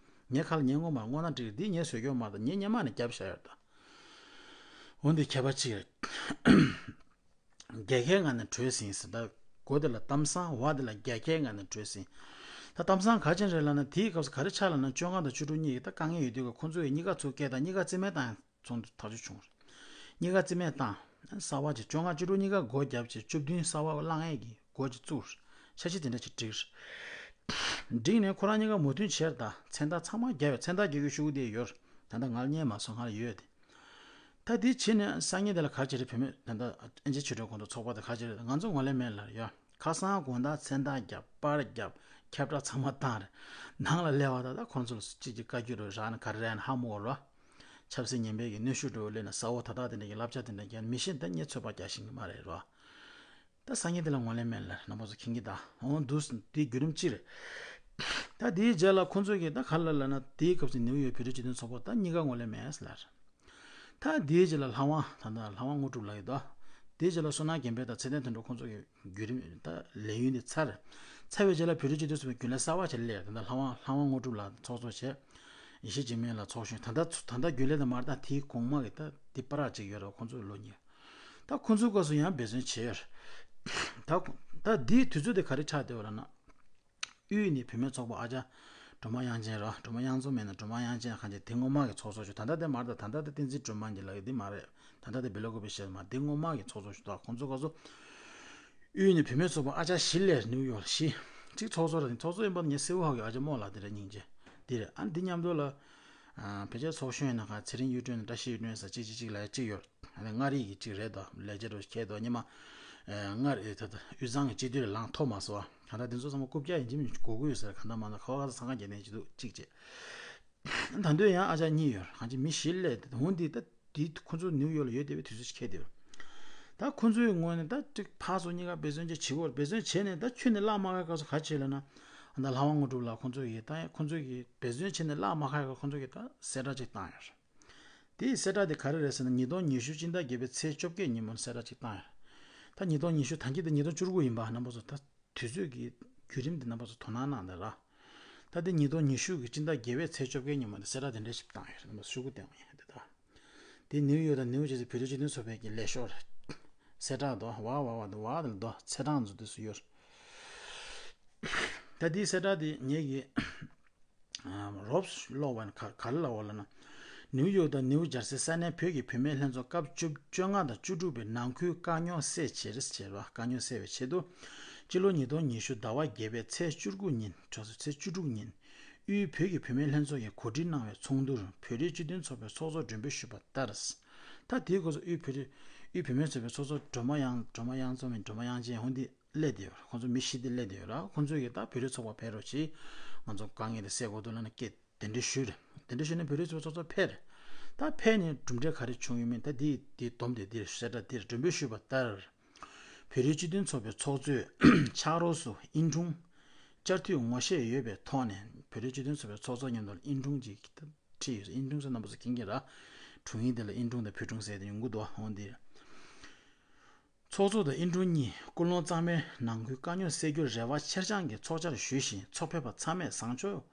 ངའི་ཁ་ལ་ཉན་དགོས་མ་རེད། བསྔོ་ན་འགྲིག་འདི་ངས་བཟོས་ཀྱི་ཡོད་མ་རེད། ད་ངས་སྔོན་མ་ནས་བརྒྱབ་བཞག་ཡོད་ད། འོ་འདི་ཁྱད་པར་གཅིག་རེད། རྒྱ་སྐྱེད་ངང་ནས་གྲོས་ཟིན་ཟེར། ད་མགོ་དེ་ལ་གཏམ་བཟང་། བ་དེ་ལ་རྒྱ་སྐྱེད་ངང་ནས་གྲོས་ཟིན། ད་གཏམ་བཟང་ག་ཅན་རེད་ལབ་ན། དེའི་སྐབས་སུ་ག་རེ་ཆགས་ལབ་ན། བཅོ་ལྔ་དང་བཅུ་དྲུག་གཉིས་ཀྱི་ད་དཀའ་ངལ་ཡོད་དུས་ཀ་ཁོང་ཚོ་ཡི་གཉིས་ཀ་ཚུར་བཀལ་དང་། གཉིས་ཀ་རྩིས་མེད་བཏང་ཡ་ཚོགས་འདུ་ཐག་གཅོད་བྱུང་བ་རེད། གཉིས་ཀ་རྩིས་མེད་བཏང་། གསར་པ་ཅིག་བཅོ་ལྔ་བཅུ་དྲུག་གཉིས་ཀ་སྒོ་བརྒྱབ་བྱས། བཅུ་བདུན་གསར་པ་བསླང་ཡས་ཀྱི་སྒོ་ཅིག་བཙུགས། འཆར་གཞི་དེ་འདྲ་ཅིག་བསྒྲིགས། བསྒྲིགས་ནས་ཁོ་རང་གཉིས་ཀ་མོས་མཐུན་བྱས་རེད། ད་མཚན་རྟགས་ཚང་མ་བརྒྱབ་ཡོད། མཚན་རྟགས་རྒྱག་རྒྱུའི་ཤོག་གུ་དེ་ཡོད་རེད། ད་ལྟ་ང་ལ་རྙེད་མ་སོང་། ང་ལ་ཡོད་དེ། ད་དེ་བྱས་ནས་སང་ཉིན་དེ་ལ་ག་རེ་བྱས་རེད། བུད་མེད་ད་ལྟ་ཨེན་ཅི་ཆོས་སྒྲོན་ཁོང་ཚོ་ཚོགས་པ་དེ་ག་རེ་བྱས་རེད། ང་ཚོ་ངོས་ལེན་མེད་ལབ་ཡོད། ཁ་སང་དགོང་དག་མཚན་རྟགས་བརྒྱབ། པར་བརྒྱབ། ཁྱབ་བསྒྲགས་ཚང་མ་བཏང་རེད། ནང་ལ་སླེབས་པ་ད་ད་ཁོང་ཚོ་ལ་གཅིག་གཅིག་བཀའ་བཀྱོན་རོ་རག་ན་ག་རེ་རག་ན་ཧ་མ་གོ་རོ། ཆབ་སྲིད་ངན་པའི་གི་གནོན་ཤུགས་འདྲ་བོ་སླེབས་ན་ས་འོག་ད་ལྟ་དེ་འདྲ་གི་བསླབ་བྱ་དེ་འདྲ་རྒྱག་མི་ཤེས། ད་ངས་ཚོད་དཔག་རྒྱག་ཤེས་ཀྱི་མ་རེད་རོ། ད་སང་ཉིན་དེ་ལ་ངོས་ལེན་མེད་ལབ་རྣམ་པ་ཚོ་མཁྱེན་གྱི་གདའ། འོང་འདུག་དེའི་བརྒྱུད་རིམ་གཅིག་རེད། ད་དེའི་རྗེས་ལ་ཁོང་ཚོ་གིས་ད་ག་རེ་ལབ་ལབ་ན། དེའི་སྐབས་སུ་ནིའུ་ཡོག་བོད་རིགས་སྤྱི་མཐུན་ཚོགས་པ་ད་གཉིས་ཀ་ངོས་ལེན་མེད་ལབ། ད་དེའི་རྗེས་ལ་ལྷ་དབང་། ད་ལྟ་ལྷ་དབང་དངོས་གྲུབ་ལགས་ཡོད་དོ། དེའི་རྗེས་ལ་བསོད་ནམས་རྒན་པ་དང་ཚེ་བརྟན་དོན་གྲུབ་ཁོང་ཚོ་གི་བརྒྱུད་རིམ། ད་ལས་ཡུན་དེ་ཚར། ཚར་བའི་རྗེས་ལ་བོད་རིགས་སྤྱི་མཐུན་ཚོགས་པའི་རྒྱུན་ལས་གསར་པ་ཞིག་སླེབས། ད་ལྟ་ལྷ་དབང་ལྷ་དབང་དངོས་གྲུབ་ལགས་ཚོགས་གཙོ་བྱས། ཡེ་ཤེས་འཇིགས་མེད་ལགས་ཚོགས་གཞོན། ད་ལྟ་ད་ལྟ་རྒྱུན་ལས་དེ་མ་རེད། ད་དེའི་གོང་མ་གི་ད་དེ་པ་རག་ཅིག་ཡོད་རེད། ཁོང་ཚོ་ལོ་གཉིས། ད་ཁོང་ཚོའི་སྐབས་སུ་ཡང་འབད་བརྩོན་བྱས་ཡོད་རེད། ད་ད་དེའི་དུས་ཚོད་དེ་ག་རེ་ཆགས་བསྡད་པ་རེད་ན། དབུས་ནས་བུད་མེད་ཚོགས་པ་ཨ་ཅག་སྒྲོལ་མ་དབྱངས་ཅན་ར། སྒྲོལ་མ་དབྱངས་མཚོ་མིན་ན། སྒྲོལ་མ་དབྱངས་ཅན་གང་ཅི། དེ་སྔོན་མ་གི་ཚོགས་གཙོ་ཆོ། ད་ལྟ་དེ་མ་རེད། ད་ད་ལྟ་དེ་བསྟན་འཛིན་སྒྲོལ་མ་གཉིས་ལབ་ཡ་དེ་མ་རེད། ད་ལྟ་དེ་བེ་ལ་ཀོ་པི་ཤེལ་མ། དེ་སྔོན་མ་གི་ཚོགས་གཙོ་ཆོ། ད་ཁོང་ཚོ་སྐབས་སུ་དབུས་ནས་བུད་མེད་ཚོགས་པ་ཨ་ཅག་བཞི་སླེབས། ནིའུ་ཡོག་ལ་བཞི། གཅིག་ཚོགས་གཙོ་ར། དེ་ཚོགས་གཙོ་ཡིན་པ་ངའི་སེའུ་ཧ་གི་ཨ་ཅག་རྨོ་ལགས་དེ་རེད། སྙིང་རྗེ་དེ་རེད། ཨ་འདི་མཉམ་དུ་ལ་ཕལ་ཆེར་ཚོགས་གཞོན་ཡིན་ན་ག་ཚེ་རིང་གཡུ་སྒྲོན་དང་བཀྲ་ཤིས་གཡུ་སྒྲོན་ཟེར་གཅིག་གཅིག་གཅིག་ལ་གཅིག་ཡོད། ཨ་ནི་མངའ་རིས་ཀྱི་གཅིག་རེད་དོ། ལས་བྱེད་རུ་ཁྱེད་དོ་ཉི་མ། ཨེ་མངའ་རིས་ད་ལྟ་དབུས་གཙང་གི་སྤྱི་འཐུས་ལ་ལངས་ཐོབ་མ་སོང་བ། གང་ལྟར་འདི་ཚོ་ཚང་མ་རྐུབ་བཀྱག་ཡིན་གཅིག་མིན་གཅིག་གོ་གི་ཡོད་ཟེར། གང་ལྟར་མ་ན་ཁ་བ་ཁ་ས་འཚང་ཁ་རྒྱ་ནས་ཅི་འདུག་གཅིག་བྱས། ད་དུང་ཡང་ཨ་ཅག་གཉིས་ཡོད། གང་ཅི་མི་བཞི་སླེབས། འོན་ཏེ་ད་དེ་ཁོ་ཚོ་ནིའུ་ཡོག་ལ་ཡོད་བསྡད་པའི་དུས་ཚོད་ཅིག་འཁེལ་བསྡད་ཡོད། ད་ཁོ་ཚོའི་ངོས་ནས་ད་ཅིག་ཕར་ཚུར་གཉིས་ཀ་འབད་བརྩོན་ཅིག་བྱེད་དགོས། འབད་བརྩོན་བྱས་ནས་ད་ཁྱོན་ནས་བརླག་མ་ཁག་སྐབས་སུ་ག་བྱེད་ལབ་ན། ད་ལྷ་དབང་དངོས་གྲུབ་ལགས་ཁོ་ཚོ་ཡིས་ད་ཁོ་ཚོ་གིས་འབད་བརྩོན་བྱས་ནས་བརླག་མ་ཁག་སྐབས་ཁོ་ཚོ་གིས་ད་གསལ་བསྒྲགས་ཅིག་བཏང་ཡོད་རེད། དེའི་གསལ་བསྒྲགས་དེ་ག་རེ་རེད་ཟེར་ན། ཉིས་སྟོང་ཉི་ཤུ་སྤྱི་ཟླ་བརྒྱད་པའི་ཚེས་བཅོ་བརྒྱད་ཉིན་མོ་གསལ་བསྒྲགས་ཅིག་བཏང་ཡོད། ད་ཉིས་སྟོང་ཉི་ཤུ་ད་གིན་དེ་ཉིས་སྟོང་བཅུ་དགུ་ཡིན་པ། རྣམ་པ་ཚོ་ད་དུས་ཚོད་ཀྱི་བརྒྱུད་རིམ་དེ་རྣམ་པ་ཚོ་དོ་སྣང་གནང་དང་ར། ད་དེ་ཉིས་སྟོང་ཉི་ཤུ་གི་སྤྱི་ཟླ་བརྒྱད་པའི་ཚེས་བཅོ་བརྒྱད་ཉིན་མོ་དེ་གསལ་བསྒྲགས་དེ་འདྲ་ཞིག་བཏང་ཡོད་རེད། རྣམ་པ་ཚོ་ཤོག་གུ་བསྟན་པ་ཡིན་དེ། ད་དེ་ནིའུ་ཡོག་དང་ནིའུ་ཇར་སི་བོད་རིགས་སྤྱི་མཐུན་ཚོགས་པའི་གི་ལས་ཤོག་རེད། གསལ་བསྒྲགས་དོ་བ་བ་བ་དོ་བ་དེ་ལ་དོ་ཚེས་གྲངས་ཚོ་དེ་སུ་ཡོད་རེད། ད་དེའི་གསལ་བསྒྲགས་དེ་ངེད་ཀྱི་རོབ་ལོ་ཝན་ག་ག་རེ་ལབ་པ་ལབ་ན། ནིའུ་ཡོག་དང་ནིའུ་ཇར་སི་ས་གནས་བོད་ཀྱི་བུད་མེད་ལྷན་ཚོགས་སྐབས་བཅུ་བཅོ་ལྔ་དང་བཅུ་དྲུག་པའི་ནང་ཁུལ་དཀའ་རྙོག་སེལ་ཆེད་རེད་ཟེར་བ། དཀའ་རྙོག་སེལ་བའི་ཆེད་དུ། སྤྱི་ལོ་ཉིས་སྟོང་ཉི་ཤུ་ཟླ་བ་བརྒྱད་པའི་ཚེས་བཅུ་དགུ་ཉིན། གྲོས་ཚོགས་ཚེས་བཅུ་དྲུག་ཉིན། དབུས་བོད་ཀྱི་བུད་མེད་ལྷན་ཚོགས་ཀྱིས་གོ་སྒྲིག་གནང་བའི་ཚོགས་འདུར་བོད་རིགས་སྤྱི་མཐུན་ཚོགས་པའི་ཚོགས་གཙོར་མགྲོན་འབོད་ཞུས་པ་ལྟར། ད་དེའི་སྐབས་སུ་དབུས་བོད་རིགས་དབུས་བུད་མེད་ཚོགས་པའི་ཚོགས་གཙོ་སྒྲོལ་མ་དབྱངས། སྒྲོལ་མ་དབྱངས་མཚོ་མིན། སྒྲོལ་མ་དབྱངས་ཅན། འོན་ཏེ་སླེབས་བསྡད་ཡོད་རེད། ཁོང་ཚོ་མི་བཞི་དེ་སླེབས་བསྡད་ཡོད་རེད། ཁོང་ཚོས་ཀྱིས་ད་བོད་རིགས་ཚོགས་པ་ཕེབས་རོགས་གྱིས། ང་ཚོ་དཀའ་ངལ་དེ་སེལ་དགོས་འདུག་ལབ་ནས་སྐད་དེ་འདྲ་ཞུས་རེད། དེ་འདྲ་ཞུས་ནས་བོད་རིགས་ཚོགས་གཙོ་ཕེབས་རེད། ད་ཕེབས་ནས་གྲུབ་འབྲས་ག་རེ་བྱུང་ཡོད་མེད་ད་དེ་དེ་སྡོམ་དེ་འདིར་གསལ་བསྒྲགས་འདིར་མགྲོན་འབོད་ཞུས་པ་ལྟར། བོད་རིགས་སྤྱི་མཐུན་ཚོགས་པའི་ཚོགས་གཙོས་ཕྱག་རོགས་སུ་ཨིན་ཀྲུང་བཅའ་འཐུས་ངོ་ཤེས་ཡོད་པའི་ཐོག་ནས་བོད་རིགས་སྤྱི་མཐུན་ཚོགས་པའི་ཚོགས་གཙོ་མཉམ་དུ་ཨིན་ཀྲུང་ཅིག་ཁྲིད་ཡོད། ཨིན་ཀྲུང་ཟེར་རྣམ་པ་ཚོ་མཁྱེན་གྱི་ར། དྲུང་ཡིག་དེ་ལ་ཨིན་དྲུང་དང་བོད་དྲུང་ཟེར་ཏེ་ཡོང་གི་འདུག་འོང་དེ། ཚོགས་གཙོ་དང་ཨིན་དྲུང་གཉིས་ཀུན་སློང་གཙང་མའི་ནང་ཁུལ་དཀའ་རྙོག་སེལ་རྒྱུར་རེ་བ་ཆེར་བཅངས་ཀྱིས་ཚོགས་བཅར་ཞུས་ཤིང་ཚོགས་ཕེབས་པ་ཚང་མས་བཟང་ཕྱོགས་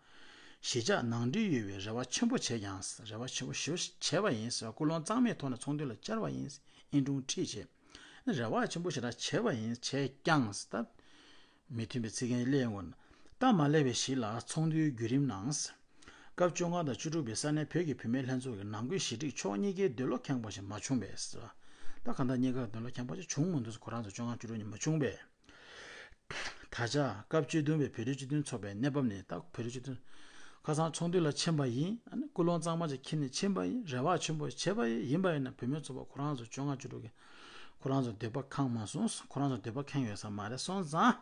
ཞི་འཇགས་ནང་འགྲིག་ཡོད་པའི་རེ་བ་ཆེན་པོ་བྱས་ཀྱང་རེ་བ་ཆེན་པོ་ཞེ་པོ་བྱས་པ་ཡིན་ཟེར། ཀུན་སློང་གཙང་མའི་ཐོག་ནས་ཚོགས་འདུ་ལ་བཅར་བ་ཡིན། ཨིན་དྲུང་ཁྲིད་བྱས། རེ་བ་ཆེན་པོ་ཞེ་དྲག་བྱས་པ་ཡིན། བྱས་ཀྱང་ད། མི་མཐུན་པའི་ཚིག་རྒྱན་སླེབས་ཡོང་གི། སྟབས་མ་ལེགས་པའི་གཞི་ལ་ཚོགས་འདུའི་བརྒྱུད་རིམ་ནང་། སྐབས་བཅོ་ལྔ་དང་བཅུ་དྲུག་པའི་ས་གནས་བོད་ཀྱི་བུད་མེད་ལྷན་ཚོགས་ཀྱི་ནང་ཁུལ་ཞི་འགྲིག་ཕྱོགས་གཉིས་ཀའི་འདོད་བློ་ཁེངས་པ་ཞིག་མ་བྱུང་བས། ད་གང་ལྟར་གཉིས་ཀ་འདོད་བློ་ཁེངས་པ་ཞིག་བྱུང་མི་འདུག་ཁོ་རང་ཚོ་བཅོ་ལྔ་བཅུ་དྲུག་ནས་མ་བྱུང་བས། ད་ཆ་སྐབས་བཅུ་བདུན་པའི་བོད་རིགས་སྤྱི་མཐུན་ཚོགས་པའི་གནས་བབ་ནི། ད་བོད་རིགས་སྤྱི་མཐུན་ཁ་སང་ཚོགས་འདུ་ལ་ཕྱིན་པ་ཡིན། ཨ་ནི་ཀུན་སློང་གཙང་མ་ཅིག་འཁྱེར་ནས་ཕྱིན་པ་ཡིན། རེ་བ་ཆེན་པོ་བྱས་པ་ཡིན། ཡིན་པ་ཡིན་ན་བུད་མེད་ཚོགས་པ་ཁོ་རང་ཚོ་བཅོ་ལྔ་བཅུ་དྲུག་གི་ཁོ་རང་ཚོ་འདོད་པ་ཁེངས་མ་སོང་། ཁོ་རང་ཚོ་འདོད་པ་ཁེངས་ཡོད་ས་མ་རེད། སོང་ཙང་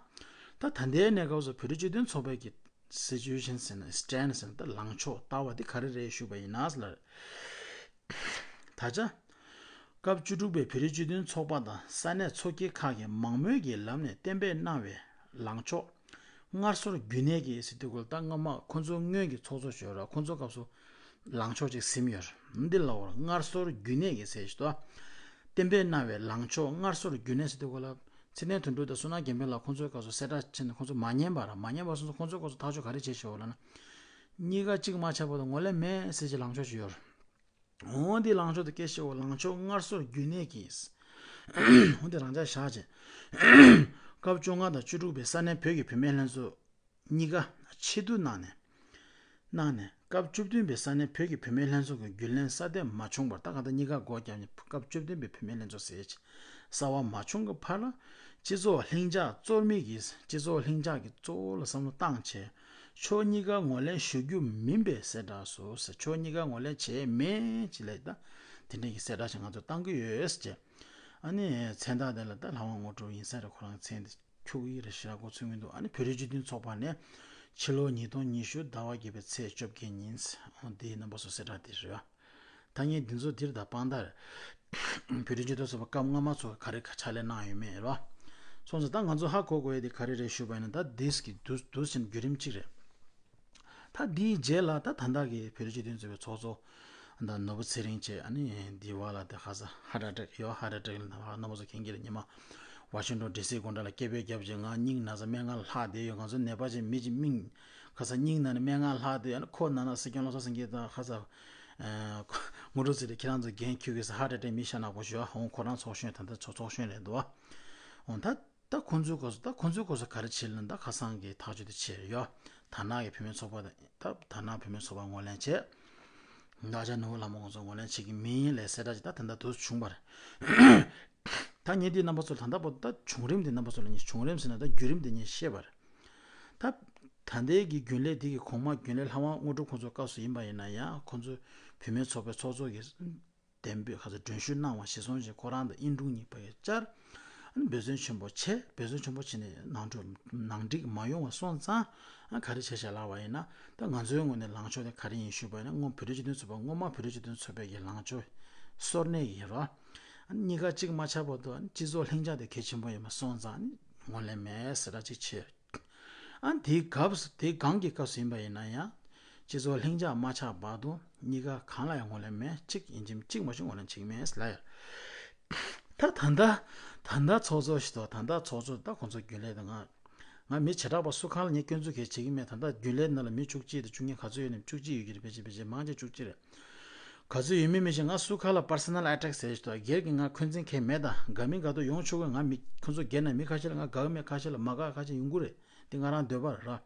ད་ད་ལྟའི་གནས་སྐབས་སུ་བོད་རིགས་སྤྱི་མཐུན་ཚོགས་པའི་གི་སི་ཅུ་ཨེ་ཤན་ཟེར་ན་སི་ཊན་ཌ་ཟེར་ན་ད་ལངས་ཕྱོགས་ལྟ་བ་འདི་ག་རེ་རེད་ཞུས་པ་ཡིན་ན་ཟེར་ལ། ད་ཆ་སྐབས་བཅུ་དྲུག་པའི་བོད་རིགས་སྤྱི་མཐུན་ཚོགས་པ་དང་ས་གནས་ཚོགས་སྐྱིད་ཁག་གིས་མང་མོས་ཀྱི་ལམ་ནས་གཏན་འབེབས་གནང་བའི་ལངས་ཕྱོགས་སྔར་སྲོལ་རྒྱུན་གནས་ཀྱི་ཟེར་དུས་སྐོར། ད་སྔ་མ་ཁོ་ཚོ་སྔོན་གྱི་ཚོགས་གཙོ་ཞོར་ཁོ་ཚོ་སྐབས་སུ་ལངས་ཕྱོགས་ཅིག་ཟིན་ཡོད་རེད། འདི་ལ་བར་སྔར་སྲོལ་རྒྱུན་གནས་ཀྱི་ཟེར་ཞིག་ཏུ་གཏན་འབེབས་གནང་བའི་ལངས་ཕྱོགས་སྔར་སྲོལ་རྒྱུན་གནས་ཟེར་དུས་སྐོར་ལ་ཚེ་བརྟན་དོན་གྲུབ་དང་བསོད་ནམས་རྒྱལ་མཚན་ལགས་ཁོ་ཚོའི་སྐབས་སུ་གསལ་བསྒྲགས་བྱས་ནས་ཁོ་ཚོ་མ་ཉན་པ་ར། མ་ཉན་པ་སོང་ཙང་ཁོ་ཚོའི་སྐབས་སུ་ཐག་གཅོད་ག་རེ་བྱས་ཤག་ལབ་ན། གཉིས་ཀ་གཅིག་མ་ཆགས་བར་དུ་ངོས་ལེན་མེད་ཟེར་གྱི་ལངས་ཕྱོགས་ཤིག་ཡོད་རེད། འོ་འདི་ལངས་ཕྱོགས་དེ་སྐད་ཆ་བོ་ལངས་ཕྱོགས་སྔར་སྲོལ་རྒྱུན་གནས་ཀྱིས། འོ་འདི་རང་འཇགས་བཞག་བྱས། སྐབས་བཅོ་ལྔ་དང་བཅུ་དྲུག་པའི་ས་གནས་བོད་ཀྱི་བུད་མེད་ལྷན་ཚོགས་གཉིས་ཀ་ཆེད་བསྡུ་གནང་ནས། གནང་ནས་སྐབས་བཅུ་བདུན་པའི་ས་གནས་བོད་ཀྱི་བུད་མེད་ལྷན་ཚོགས་ཀྱི་རྒྱུན་ལས་གསར་འདེམས་མ་བྱུང་བར། ད་ག་ད་གཉིས་ཀ་སྒོ་བརྒྱབ་ནས་སྐབས་བཅུ་བདུན་པའི་བུད་མེད་ལྷན་ཚོགས་ཟེར་གྱི་གསར་བ་མ་བྱུང་གི་བར་ལ་སྤྱི་ཚོགས་ལྷིང་འཇགས་གཙོར་དམིགས་ཀྱིས་སྤྱི་ཚོགས་ལྷིང་འཇགས་ཀྱི་གཙོ་བོ་ལ་བསམ་བློ་བཏང་བྱས། ཕྱོགས་གཉིས་ཀ་ངོས་ལེན་ཞུ་རྒྱུ་མིན་པའི་གསལ་བསྒྲགས་སུ་ཟེར། ཕྱོགས་གཉིས་ཀ་ངོས་ལེན་བྱས་མེད་ཅེས་ལས། ད་དེ་འདྲའི་གི་གསལ་བསྒྲགས་ཤིག་ང་ཚོས་བཏང་གི་ཡོད་ཟེར་བྱས། ཨ་ནི་མཚན་རྟགས་དེ་ལ་ད་ལྷ་དབང་དངོས་གྲུབ་ཡིན་ས་རེད། ཁོ་རང་མཚན་དེ་འཁྱུག་གི་རེད། ཞེ་དྲག་གོ་ཚོད་མི་འདུག་ཨ་ནི་བོད་རིགས་སྤྱི་མཐུན་ཚོགས་པ་ནས་ཕྱི་ལོ་ཉིས་སྟོང་ཉི་ཤུ་ཟླ་བ་བརྒྱད་པའི་ཚེས་བཅོ་བརྒྱད་ཉིན། འོ་འདིའི་རྣམ་པ་ཚོ་གསལ་བསྒྲགས་དེ་རེད། ཐ་སྙད་འདི་ཚོ་འདིར་ད་དཔང་རྟགས་རེད། བོད་རིགས་སྤྱི་མཐུན་ཚོགས་པ་སྐབས་སྔ་མ་ཚོ་ག་རེ་ག་ཕྱག་ལས་གནང་ཡོད་མེད་རེད་བ། སོང་ཙང་ད་ང་ཚོ་ཧ་གོ་དགོས་ཡ་དེ་ག་རེ་རེད་ཞུས་པ་ཡིན་ན། ད་འདིས་ཀྱི་འདུག་འདུག་ཟིན་བརྒྱུད་རིམ་གཅིག་རེད། ད་འདིའི་རྗེས་ལ་ད་ད་ལྟ་གི་བོད་རིགས་སྤྱི་མཐུན་ཚོགས་པའི་ཚོགས་གཙོ་ད་ནོར་བུ་ཚེ་རིང་བཅས། ཨ་ནི་འདི་བ་ལ་དེ་ཁ་ས་ཧརཊ་ཨ་ཊེག་ཡོད། ཧརཊ་ཨ་ཊེག་ལ་ན་ཧ་ན་མོ་ཚོ་མཁྱེན་གྱི་རེད། ཉི་མ་ཝ་ཤིང་ཊོན་ཌི་སི་དགོང་དག་ལ་སྐད་འབོད་བརྒྱབ་བྱས་ང་སྙིང་ན་ཚ་སྨན་ཁང་ལ་ལྷག་བསྡད་ཡོད། ང་ཚོ་ནད་པ་ཅིག་མི་ཅིག་སྨིན། ཁ་ས་སྙིང་ན་ནས་སྨན་ཁང་ལ་ལྷག་བསྡད་ཡོད། ཨ་ནི་ཁོ་ན་ན་སྲིད་སྐྱོང་བློ་བཟང་སེང་གེ་དང་ཁ་ས་ངོ་སྤྲོད་ཟེར་ཏེ་ཁྱེད་རང་ཚོ་འགན་འཁྱེར་གྱི་ས་ཧརཊ་ཨ་ཊེག་མི་ཤ་ནག་པོ་ཞོ་ཧོང་ཁོ་རང་ཚོགས་གཞོན་ད་ལྟ་ཚོགས་ཚོགས་གཞོན་རེད་འདུག་འོ་ད། ད་ཁོང་ཚོའི་སྐོར་སུ་ད་ཁོང་ཚོའི་སྐོར་སུ་ག་རེ་བྱེད་ལ་ད་ཁ་སང་གི་ཐག་གཅོད་དེ་བྱས་ཡོད། དར་ནག་གི་བུད་མེད་ཚོགས་པ་དང་ད་དར་ནག་བུད་མེད་ཚོགས་པ་ངོས་ལེན་བྱས། ད་ཆ་ནོར་བུ་ལྷ་མོ་ཁོང་ཚོ་ངོས་ལེན་བྱེད་ཀྱི་མིན་ལས་གསལ་བསྒྲགས་ཅིག་ད་ད་ལྟ་དུ་བྱུང་བ་རེད། ད་ངས་འདི་རྣམ་པ་ཚོ་ལ་ད་ལྟ་བར་དུ་ད་བྱུང་རིམ་འདི་རྣམ་པ་ཚོ་ལ་ངས་བྱུང་རིམ་ཟེར་ན་ད་བརྒྱུད་རིམ་འདི་ངས་བཤད་པ་རེད། ད་ད་ལྟའི་གི་རྒྱུན་ལས་འདི་གི་གོང་མ་རྒྱུན་ལས་ལྷ་དབང་དངོས་གྲུབ་ཁོང་ཚོའི་སྐབས་སུ་ཡིན་པ་ཡིན་ན་ཡང་ཁོང་ཚོའི་བུད་མེད་ཚོགས་པའི་ཚོགས་གཙོ་གི་གདན་འབོད་ཁ་ཚ་མགྲོན་ཞུ་གནང་བ་གཞིར་བཟུང་བྱས་ཁོ་རང་དང་ཨིན་དྲུང་གཉིས་བར་བཅར། ཨ་ནི་འབད་བརྩོན་ཆེན་པོ་བྱས། འབད་བརྩོན་ཆེན་པོ་བྱས་ནས་ནང་འགྲོ་ནང་འགྲིག་མ་ཡོང་བ་སོང་ཙང་། ཨ་ག་རེ་བྱས་ཤག་ལབ་པ་ཡིན་ན། ད་ང་ཚོའི་ངོས་ནས་ལངས་ཕྱོགས་དེ་ག་རེ་ཡིན་ཞུས་པ་ཡིན་ན། སྔོན་བོད་རིགས་སྤྱི་མཐུན་ཚོགས་པ་སྔོན་མ་བོད་རིགས་སྤྱི་མཐུན་ཚོགས་པའི་གི་ལངས་ཕྱོགས་སོར་གནས་ཡིན་རོ། ཨ་ནི་གཉིས་ཀ་གཅིག་མ་ཆགས་བར་དུ་ཨ་ནི་སྤྱི་ཚོགས་ལྷིང་འཇགས་དེ་གལ་ཆེན་པོ་ཡིན་པ་སོང་ཙང་ཨ་ནི་ངོས་ལེན་མེད་ཟེར་ར་གཅིག་བྱས། ཨ་དེའི་སྐབས་སུ་དེའི་སྒང་གི་སྐབས་སུ་ཡིན་པ་ཡིན་ན་ཡང་། སྤྱི་ཚོགས་ལྷིང་འཇགས་མ་ཆགས་བར་དུ་གཉིས་ཀ་གང་ལ་ཡང་ངོས་ལེན་མེད། གཅིག་ཡིན་གཅིག་མིན་གཅིག་མ་གཏོགས་ངོས་ལེན་བྱེད་ཀྱི་མེད་ལབ་ཡ། ད་ད་ལྟ་ད་ལྟ་ཚོགས་གཙོ་ཞིག་ཏུ་ད་ལྟ་ཚོགས་གཙོ་ད་ཁོང་ཚོ་རྒྱུན་ལས་དང་ང་། ང་མི་བྱེ་བྲག་པ་སུ་གང་ལ་ངས་སྐྱོན་འཛུགས་གལ་བྱེད་ཀྱི་མེད། ད་ལྟ་རྒྱུན་ལས་ནང་ལ་མི་བཅུ་གཅིག་དང་བཅུ་གཉིས་ག་ཚོད་ཡོད་ནས་བཅུ་གཅིག་ཡོད་ཀྱི་རེད། ཕལ་ཆེར་ཕལ་ཆེར་མང་ཆེ་བཅུ་གཅིག་རེད། ག་ཚོད་ཡོད་མེད་མི་ཤེས། ང་སུ་ག་ལ་པར་སོ་ནལ་ཨ་ཊེག་ཟེར་ཞིག་ཏུ་སྒེར་གྱི་ང་འཁོན་འཛིན་གལ་མེད། ད་དགའ་མི་དགའ་དོ་ཡོང་ཆོག་གི། ང་མི་ཁོང་ཚོ་སྒེར་ནང་མི་ཁ་ཤས་ལ་ང་དགའ་གི་མེད། ཁ་ཤས་ལ་མ་དགའ། ཁ་ཤས་ཡོང་གི་རེད། འདི་ང་རང་འདོད་པ་རེད་ར།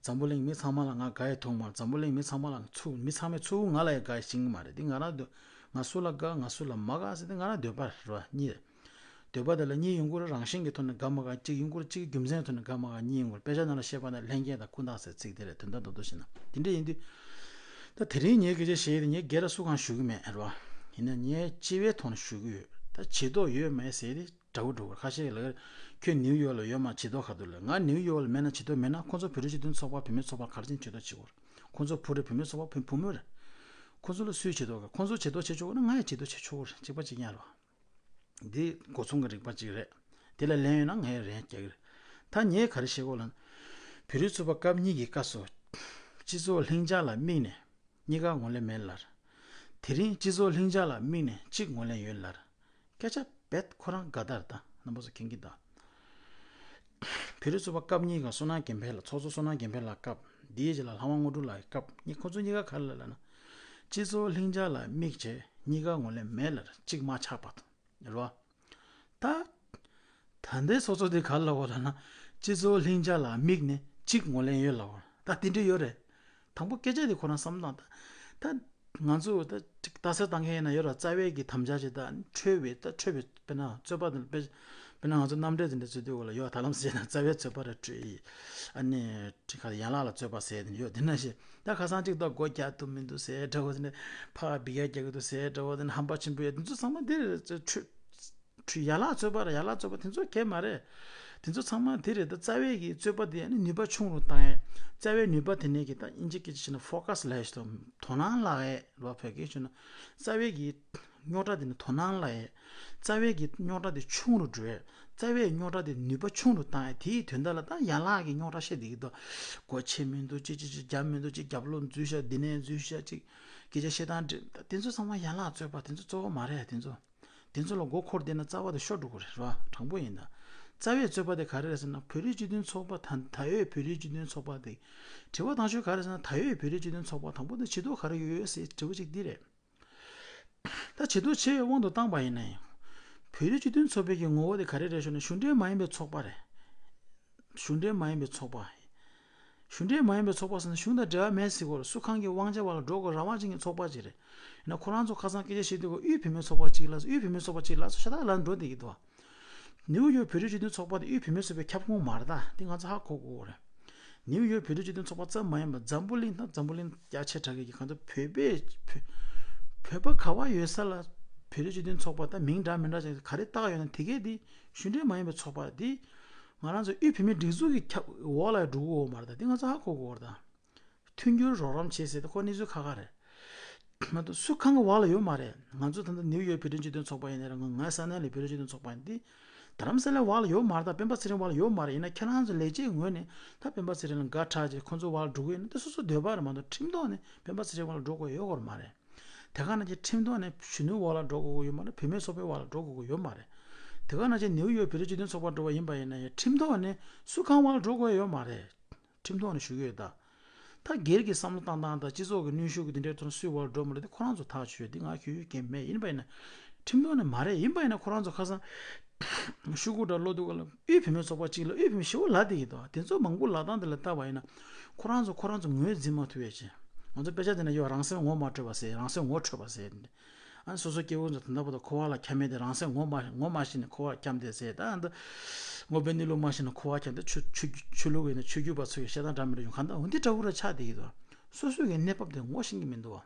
འཛམ་བུ་གླིང་མི་ཚང་མ་ལ་ང་དགའ་ཡི་མཐོང་མ། འཛམ་བུ་གླིང་མི་ཚང་མ་ལ་ཚུར་མི་ཚང་མས་ཚུར་ང་ལ་ཡང་དགའ་ཡི་ཤེས་ཀྱི་མ་རེད། འདི་ང་རང་འདོད། ང་སུ་ལ་དགའ་ང་སུ་ལ་མ་དགའ་ཟེར་འདི་ང་རང་འདོད་པ་རེད་ར། གཉིས་རེད། འདོད་པ་དེ་ལ་གཉིས་ཡོང་གི་རེད། རང་བཞིན་གྱི་ཐོག་ནས་དགའ་མ་དགའ་གཅིག་ཡོང་གི་རེད། གཅིག་རྒྱུ་མཚན་ཐོག་ནས་དགའ་མ་དགའ་གཉིས་ཡོང་གི་རེད། དཔེ་ཆ་ནང་ལ་བཤད་པ་ན་ལྷན་སྐྱེས་དང་ཀུན་བཏགས་ཟེར་ཚིག་དེ་རེད། དོན་དག་རྡོག་རྡོག་བཤད་ན་དེ་འདྲ་ཡིན་དུས། ད་དེ་རིང་ངས་སྐད་ཆ་བཤད་ཡོད་དེ་ངས་སྒེར་ལ་སུ་གང་ཞུ་གི་མེད་རེད་བ། ཡིན་ན་ངས་སྤྱི་བའི་ཐོག་ནས་ཞུ་གི་ཡོད། ད་བྱེད་དོགས་ཡོད་མེད་ཟེར་དེ། འདྲ་བོ་འདྲ་བོ། ཁ་ཤས་ལ་ཁྱོད་ནིའུ་ཡོག་ལ་ཡོད་མ། བྱེད་དོགས་ག་དུས་ལ། ང་ནིའུ་ཡོག་ལ་མེད་ན། བྱེད་དོགས་མེད་ན། ཁོང་ཚོ་བོད་རིགས་སྤྱི་མཐུན་ཚོགས་པ་བུད་མེད་ཚོགས་པ་ག་རེ་བྱེད་བྱེད་དོགས་བྱེད་དགོས་རེད། ཁོང་ཚོ་བུ་རེད། བུད་མེད་ཚོགས་པ་བུ་བུ་མོ་རེད། ཁོང་ཚོ་ལ་སུས་བྱེད་དོགས་ག་ཁོང་ཚོ་བྱེད་དོགས་བྱེད་ཆོག་གི་ན་ང་ཡང་བྱེད་དོགས་བྱེད་ཆོག་གི་རེད། གཅིག་པ་གཅིག་རྐྱང་རེད་བ། འདི་སྒོ་མཚུངས་ཀྱི་རིག་པ་གཅིག་རེད། དེ་ལ་ལན་ཡོད་ན་ངས་ལན་རྒྱག་གི་རེད། ད་ངས་ག་རེ་བཤད་དགོས་ལབ་ན། བོད་རིགས་ཚོགས་པ་སྐབས་གཉིས་ཀྱི་སྐབས་སུ་སྤྱི་ཚོགས་ལྷིང་འཇགས་ལ་དམིགས་ནས། གཉིས་ཀ་ངོས་ལེན་མེད་ལབ། དེ་རིང་སྤྱི་ཚོགས་ལྷིང་འཇགས་ལ་དམིགས་ནས་གཅིག་ངོས་ལེན་ཡོད་ལར། སྐད་ཆ་རྦད་ཁོ་རང་དགའ་ལྟར་དང་རྣམ་པ་ཚོ་མཁྱེན་གྱི་གདའ། བོད་རིགས་ཚོགས་པ་སྐབས་གཉིས་ཀྱི་བསོད་ནམས་རྒན་འཕེལ་ལགས། ཚོགས་གཙོ་བསོད་ནམས་རྒན་འཕེལ་ལགས་སྐབས་དེའི་རྗེས་ལ་ལྷ་དབང་དངོས་གྲུབ་ལགས་སྐབས་གཉིས། ཁོ་ཚོ་གཉིས་ཀ་ག་རེ་ལབ་ན། སྤྱི་ཚོགས་ལྷིང་འཇགས་ལ་དམིགས་བྱས་གཉིས་ཀ་ངོས་ལེན་མེད་ལར་གཅིག་མ་ཆགས་པ་དང་རེད་བ། ད། ད་ལྟའི་ཚོགས་གཙོ་དེ་ག་རེ་ལབ་པ་ལབ་ན། སྤྱི་ཚོགས་ལྷིང་འཇགས་ལ་དམིགས་ནས་གཅིག་ངོས་ལེན་ཡོད་ལབ་པ། ད་དེ་འདྲ་ཡོད་རེད། དང་པོ་སྐད་ཆ་དེ་ཁོ་རང་བསམ་བློ་བཏང་། ད་ད་ང་ཚོ་ད་ཅིག་ལྟ་ཚུལ་བཏང་མཁན་ཡིན་ན་ཡོད་ར། རྩ་བའི་གི་དམ་བཅའ་ཅིག་ད་འཁྲོལ་བའི་ད་འཁྲོལ་བའི་དཔེར་ན་རྩོད་པ་དེ་དཔེ་དཔེར་ན་ང་ཚོ་མནའ་འབྲེལ་དེ་འདྲ་བྱེད་དུས་ག་ལ་ཡོད། ད་ལམ་ཟེར་ན་རྩ་བའི་རྩོད་པ་ར་འཁྲོལ་ཡིན། ཨ་ནི་ཅིག་ག་ལ་ཡན་ལག་ལ་རྩོད་པ་ཟེར་དེ་ཡོད། དེ་ན་ཞིག་ད་ཁ་སང་ཅིག་ད་སྒོ་རྒྱག་ཐུབ་མི་འདུག་ཟེར་འདྲ་བོ་དེ་ནས། ཕར་འབི་ག་རྒྱག་གི་འདུག་ཟེར་འདྲ་བོ་དེ་ནས། ཧམ་པ་ཆེན་པོ་ཡོད། དེ་ཚོ་ཚང་མ་དེ་རེད། ཚོ་འཁྲུལ། ཡན་ལག་རྩོད་པ་ར་ཡན་ལག་རྩོད་པ་དེ་ཚོ་གལ་མ་རེད། དེ་ཚོ་ཚང་མ་དེ་རེད། ད་རྩ་བའི་གི་རྩོད་པ་དེ་ནི་ནུས་པ་ཆུང་རུ་བཏང་ཡས། རྩ་བའི་ནུས་པ་དེ་ནས་གི་ད་ཨིན་ཇི་སྐད་ཆ་བྱས་ན་ཕོ་ཀ་སི་ལབ་ཡས་ཞིག་དང་དོ་སྣང་ལག་ཡས་རོ། བོད་སྐད་བྱས་ན་རྩ་བའི་གི་རྙོག་དྲ་དེ་ནི་དོ་སྣང་ལག་ཡས། རྩ་བའི་གི་རྙོག་དྲ་དེ་ཆུང་རུ་འགྲོ་ཡས། རྩ་བའི་རྙོག་དྲ་དེ་ནུས་པ་ཆུང་རུ་བཏང་ཡས། དེའི་དོན་དག་ལ་ད་ཡན་ལག་གི་རྙོག་དྲ་བཤད་བསྡད་ཀྱི་འདུག་སྒོ་ཕྱེ་མི་འདུག་ཅིག་ཅིག་ཅིག་རྒྱབ་མི་འདུག་ཅིག་རྒྱབ་ལོགས་འཛུལ་ཤག་འདི་ནས་འཛུལ་ཤག་ཅིག་སྐད་ཆ་བཤད་སྟངས་འདྲ་དེ་ཚོ་ཚང་མ་ཡན་ལག་རྩོད་པ་དེ་ཚོ་གཙོ་བོ་མ་རེད། དེ་ཚོ། དེ་ཚོ་ལ་མགོ་འཁོར་བསྡད་ན་རྩ་བ་དེ་ཤོར་འགྲོ་གི་རེད་བ། དྲང་པོ་ཡིན་ད། རྩ་བའི་རྩོད་པ་དེ་ག་རེ་རེད་ཟེར་ན། བོད་རིགས་སྤྱི་མཐུན་ཚོགས་པ་ད་ད་ཡོད་བོད་རིགས་སྤྱི་མཐུན་ཚོགས་པ་དེ། དྲི་བ་དང་ཤོས་ག་རེ་ཟེར་ན། ད་ཡོད་བོད་རིགས་སྤྱི་མཐུན་ཚོགས་པ་དང་པོ་དེ་བྱེད་ཐབས་ག་རེ་ཡོད་ཡོད་ཟེར་དྲི་བ་གཅིག་འདི་རེད། ད་བྱེད་ཐབས་ཆེ་བའི་དབང་དུ་བཏང་པ་ཡིན་ན་ཡང་། བོད་རིགས་སྤྱི་མཐུན་ཚོགས་པའི་གི་ངོ་བོ་དེ་ག་རེ་རེད་ཞུ་ན། གཞུང་འབྲེལ་མ་ཡིན་པའི་ཚོགས་པ་རེད། གཞུང་འབྲེལ་མ་ཡིན་པའི་ཚོགས་པ། གཞུང་འབྲེལ་མ་ཡིན་པའི་ཚོགས་པ་ཟེར་ན་གཞུང་དང་འབྲེལ་བ་མེད་ཟེར་གོ་རེད། སུ་གང་གི་དབང་ཆ་བར་ལ་འགྲོ་དགོས་རང་དབང་ཅན་གྱི་ཚོགས་པ་ཅིག་རེད། ཡིན་ན་ཁོ་རང་ཚོ་ཁ་སང་སྐད་ཆ་བཤད་དུས་གོ་དབུས་བུད་མེད་ཚོགས་པ་གཅིག་ལ་སོགས། དབུས་བུད་མེད་ཚོགས་པ་གཅིག་ལ་སོགས་ཤ་སྟག་ལ་འགྲོ་བསྡད་ཀྱི་འདུག་ནིའུ་ཡོག་བོད་རིགས་སྤྱི་མཐུན་ཚོགས་པ་དེ་དབུས་བུད་མེད་ཚོགས་པའི་ཁྱབ་ཁོངས་མ་རེད། ད་དེ་ང་ཚོ་ཧ་གོ་དགོས་རེད། ནིའུ་ཡོག་བོད་རིགས་སྤྱི་མཐུན་ཚོགས་པ་ཙམ་མ་ཡིན་པར་འཛམ་བུ་གླིང་ད་འཛམ་བུ་གླིང་རྒྱ་ཆེ་དྲགས་ཀྱི་གང་ལྟར་བོད་པའི་བོད་བོད་པ་ག་བ་ཡོད་ས་ལ་བོད་རིགས་སྤྱི་མཐུན་ཚོགས་པ་ད་མིང་འདྲ་མི་འདྲ་ཅིག་ག་རེ་བཏགས་ཡོད་ན་དེ་གས་དེ་གཞུང་འབྲེལ་མ་ཡིན་པའི་ཚོགས་པ་དེ། ང་རང་ཚོ་དབུས་བོད་མིའི་སྒྲིག་འཛུགས་ཀྱི་ཁྱབ་འོག་ལ་འགྲོ་གི་ཡོད་མ་རེད། ད་དེ་ང་ཚོ་ཧ་གོ་དགོས་རེད་ད། མཐུན་འགྱུར་རོགས་རམ་བྱེད་ཟེར་ད་ཁོ་གནས་ཚུལ་ཁག་ཁག་རེད། མ་གཏོགས་སུ་གང་གི་འོག་ལ་ཡོད་མ་རེད། ང་ཚོ་ད་ལྟ་ནིའུ་ཡོག་བོད་རིགས་སྤྱི་མཐུན་ཚོགས་པ་ཡིན་ན་ར། ང་ང་ས་གནས་ལ་བོད་རིགས་སྤྱི་མཐུན་ཚོགས་པ་ཡིན་ཏེ། རྡ་རམ་ས་ལའི་འོག་ལ་ཡོད་མ་རེད། ད་སྤེན་པ་ཚེ་རིང་འོག་ལ་ཡོད་མ་རེད། ཡིན་ན་ཁྱེད་རང་ཚོ་ལས་བྱེད་ངོས་ནས་ད་སྤེན་པ་ཚེ་རིང་ལ་དགའ་དྲགས་བྱས་ཁོ་ཚོ་འོག་ལ་འགྲོ་གི་ཡོད་ན་ད་སོ་སོ་འདོད་པ་རེད་མ་གཏོགས་ཁྲིམས་ཐོག་ནས་སྤེན་པ་ཚེ་རིང་འོག་ལ་འགྲོ་དགོས་ཡོད་སྐོར་མ་རེད། དེ་ག་ནང་བཞིན་ཁྲིམས་ཐོག་ནས་གཞོན་ནུའི་འོག་ལ་འགྲོ་དགོས་ཀྱི་ཡོད་མ་རེད། བུད་མེད་ཚོགས་པའི་འོག་ལ་འགྲོ་དགོས་ཀྱི་ཡོད་མ་རེད། དེ་ག་ནང་བཞིན་ནིའུ་ཡོག་བོད་རིགས་སྤྱི་མཐུན་ཚོགས་པ་འགྲོ་བ་ཡིན་པ་ཡིན་ན་ཡང་ཁྲིམས་ཐོག་ནས་སུ་གང་འོག་ལ་འགྲོ་དགོས་ཡོད་མ་རེད། ཁྲིམས་ཐོག་ནས་ཞུ་གི་ཡོད་ད། ད་སྒེར་གྱི་བསམ་བློ་བཏང་སྟངས་དང་སྤྱི་ཚོགས་ཀྱི་གནོན་ཤུགས་ཀྱི་དེ་འདྲའི་ཐོག་ནས་སུའི་འོག་ལ་འགྲོ་མ་འགྲོ་དེ་ཁོ་རང་ཚོ་ཐག་ཆོད་ཡོད། དེ་ང་ཁྱོད་ཡོད་མཁན་མེད། ཡིན་པ་ཡིན་ན་ཁྲིམས་ཐོག་ནས་མ་རེད། ཡིན་པ་ཡིན་ན་ཁོ་རང་ཚོ་ཁ་སང་ཤོག་གུ་འདྲ་ཀློག་དུས་ག་ལ་དབུས་བོད་མིའི་ཚོགས་པ་གཅིག་ལ་དབུས་བོད་མི་ཞེ་པོ་ལབ་བསྡད་ཀྱི་འདུག་དེ་ཚོ་མང་པོ་ལབ་སྟངས་དེ་ལ་བལྟས་པ་ཡིན་ན་ཁོ་རང་ཚོ་ཁོ་རང་ཚོ་ངོས་འཛིན་མ་ཐུབ་ཡས་ཅིག་ང་ཚོ་དཔེ་ཆ་དེ་ན་ཡོད། རང་སེམས་ངོ་མ་འཕྲོད་པ་ཟེར། རང་སེམས་ངོ་འཕྲོད་པ་ཟེར། ཨ་ནི་སོ་སོ་སྐྱེ་བོ་ཚོ་ད་ལྟ་བར་དུ་འཁོར་བ་ལ་འཁྱམས་མེད་དེ། རང་སེམས་ངོ་མ་ངོ་མ་ཤེས་ནས་འཁོར་བ་འཁྱམས་ཏེ་ཟེར། ད་ཨ་འདི་ངོ་དཔེ་གནས་ལུགས་མ་ཤེས་ནས་འཁོར་བ་འཁྱམས་ཏེ། ཆོས་ཆོས་ཆོས་ལུགས་ཡིན་ན་ཆོས་བརྒྱུད་པ་ཚོ་ཡི་བཤད་སྟངས་འདྲ་མི་འདྲ་ཡོང་གང་ལྟར་འོ་འདི་འདྲ་བོ་ར་ཆགས་བསྡད་ཀྱི་འདུག་སོ་སོ་གི་གནས་བབ་དེ་ངོ་ཤེས་ཀྱི་མི་འདུག་བ།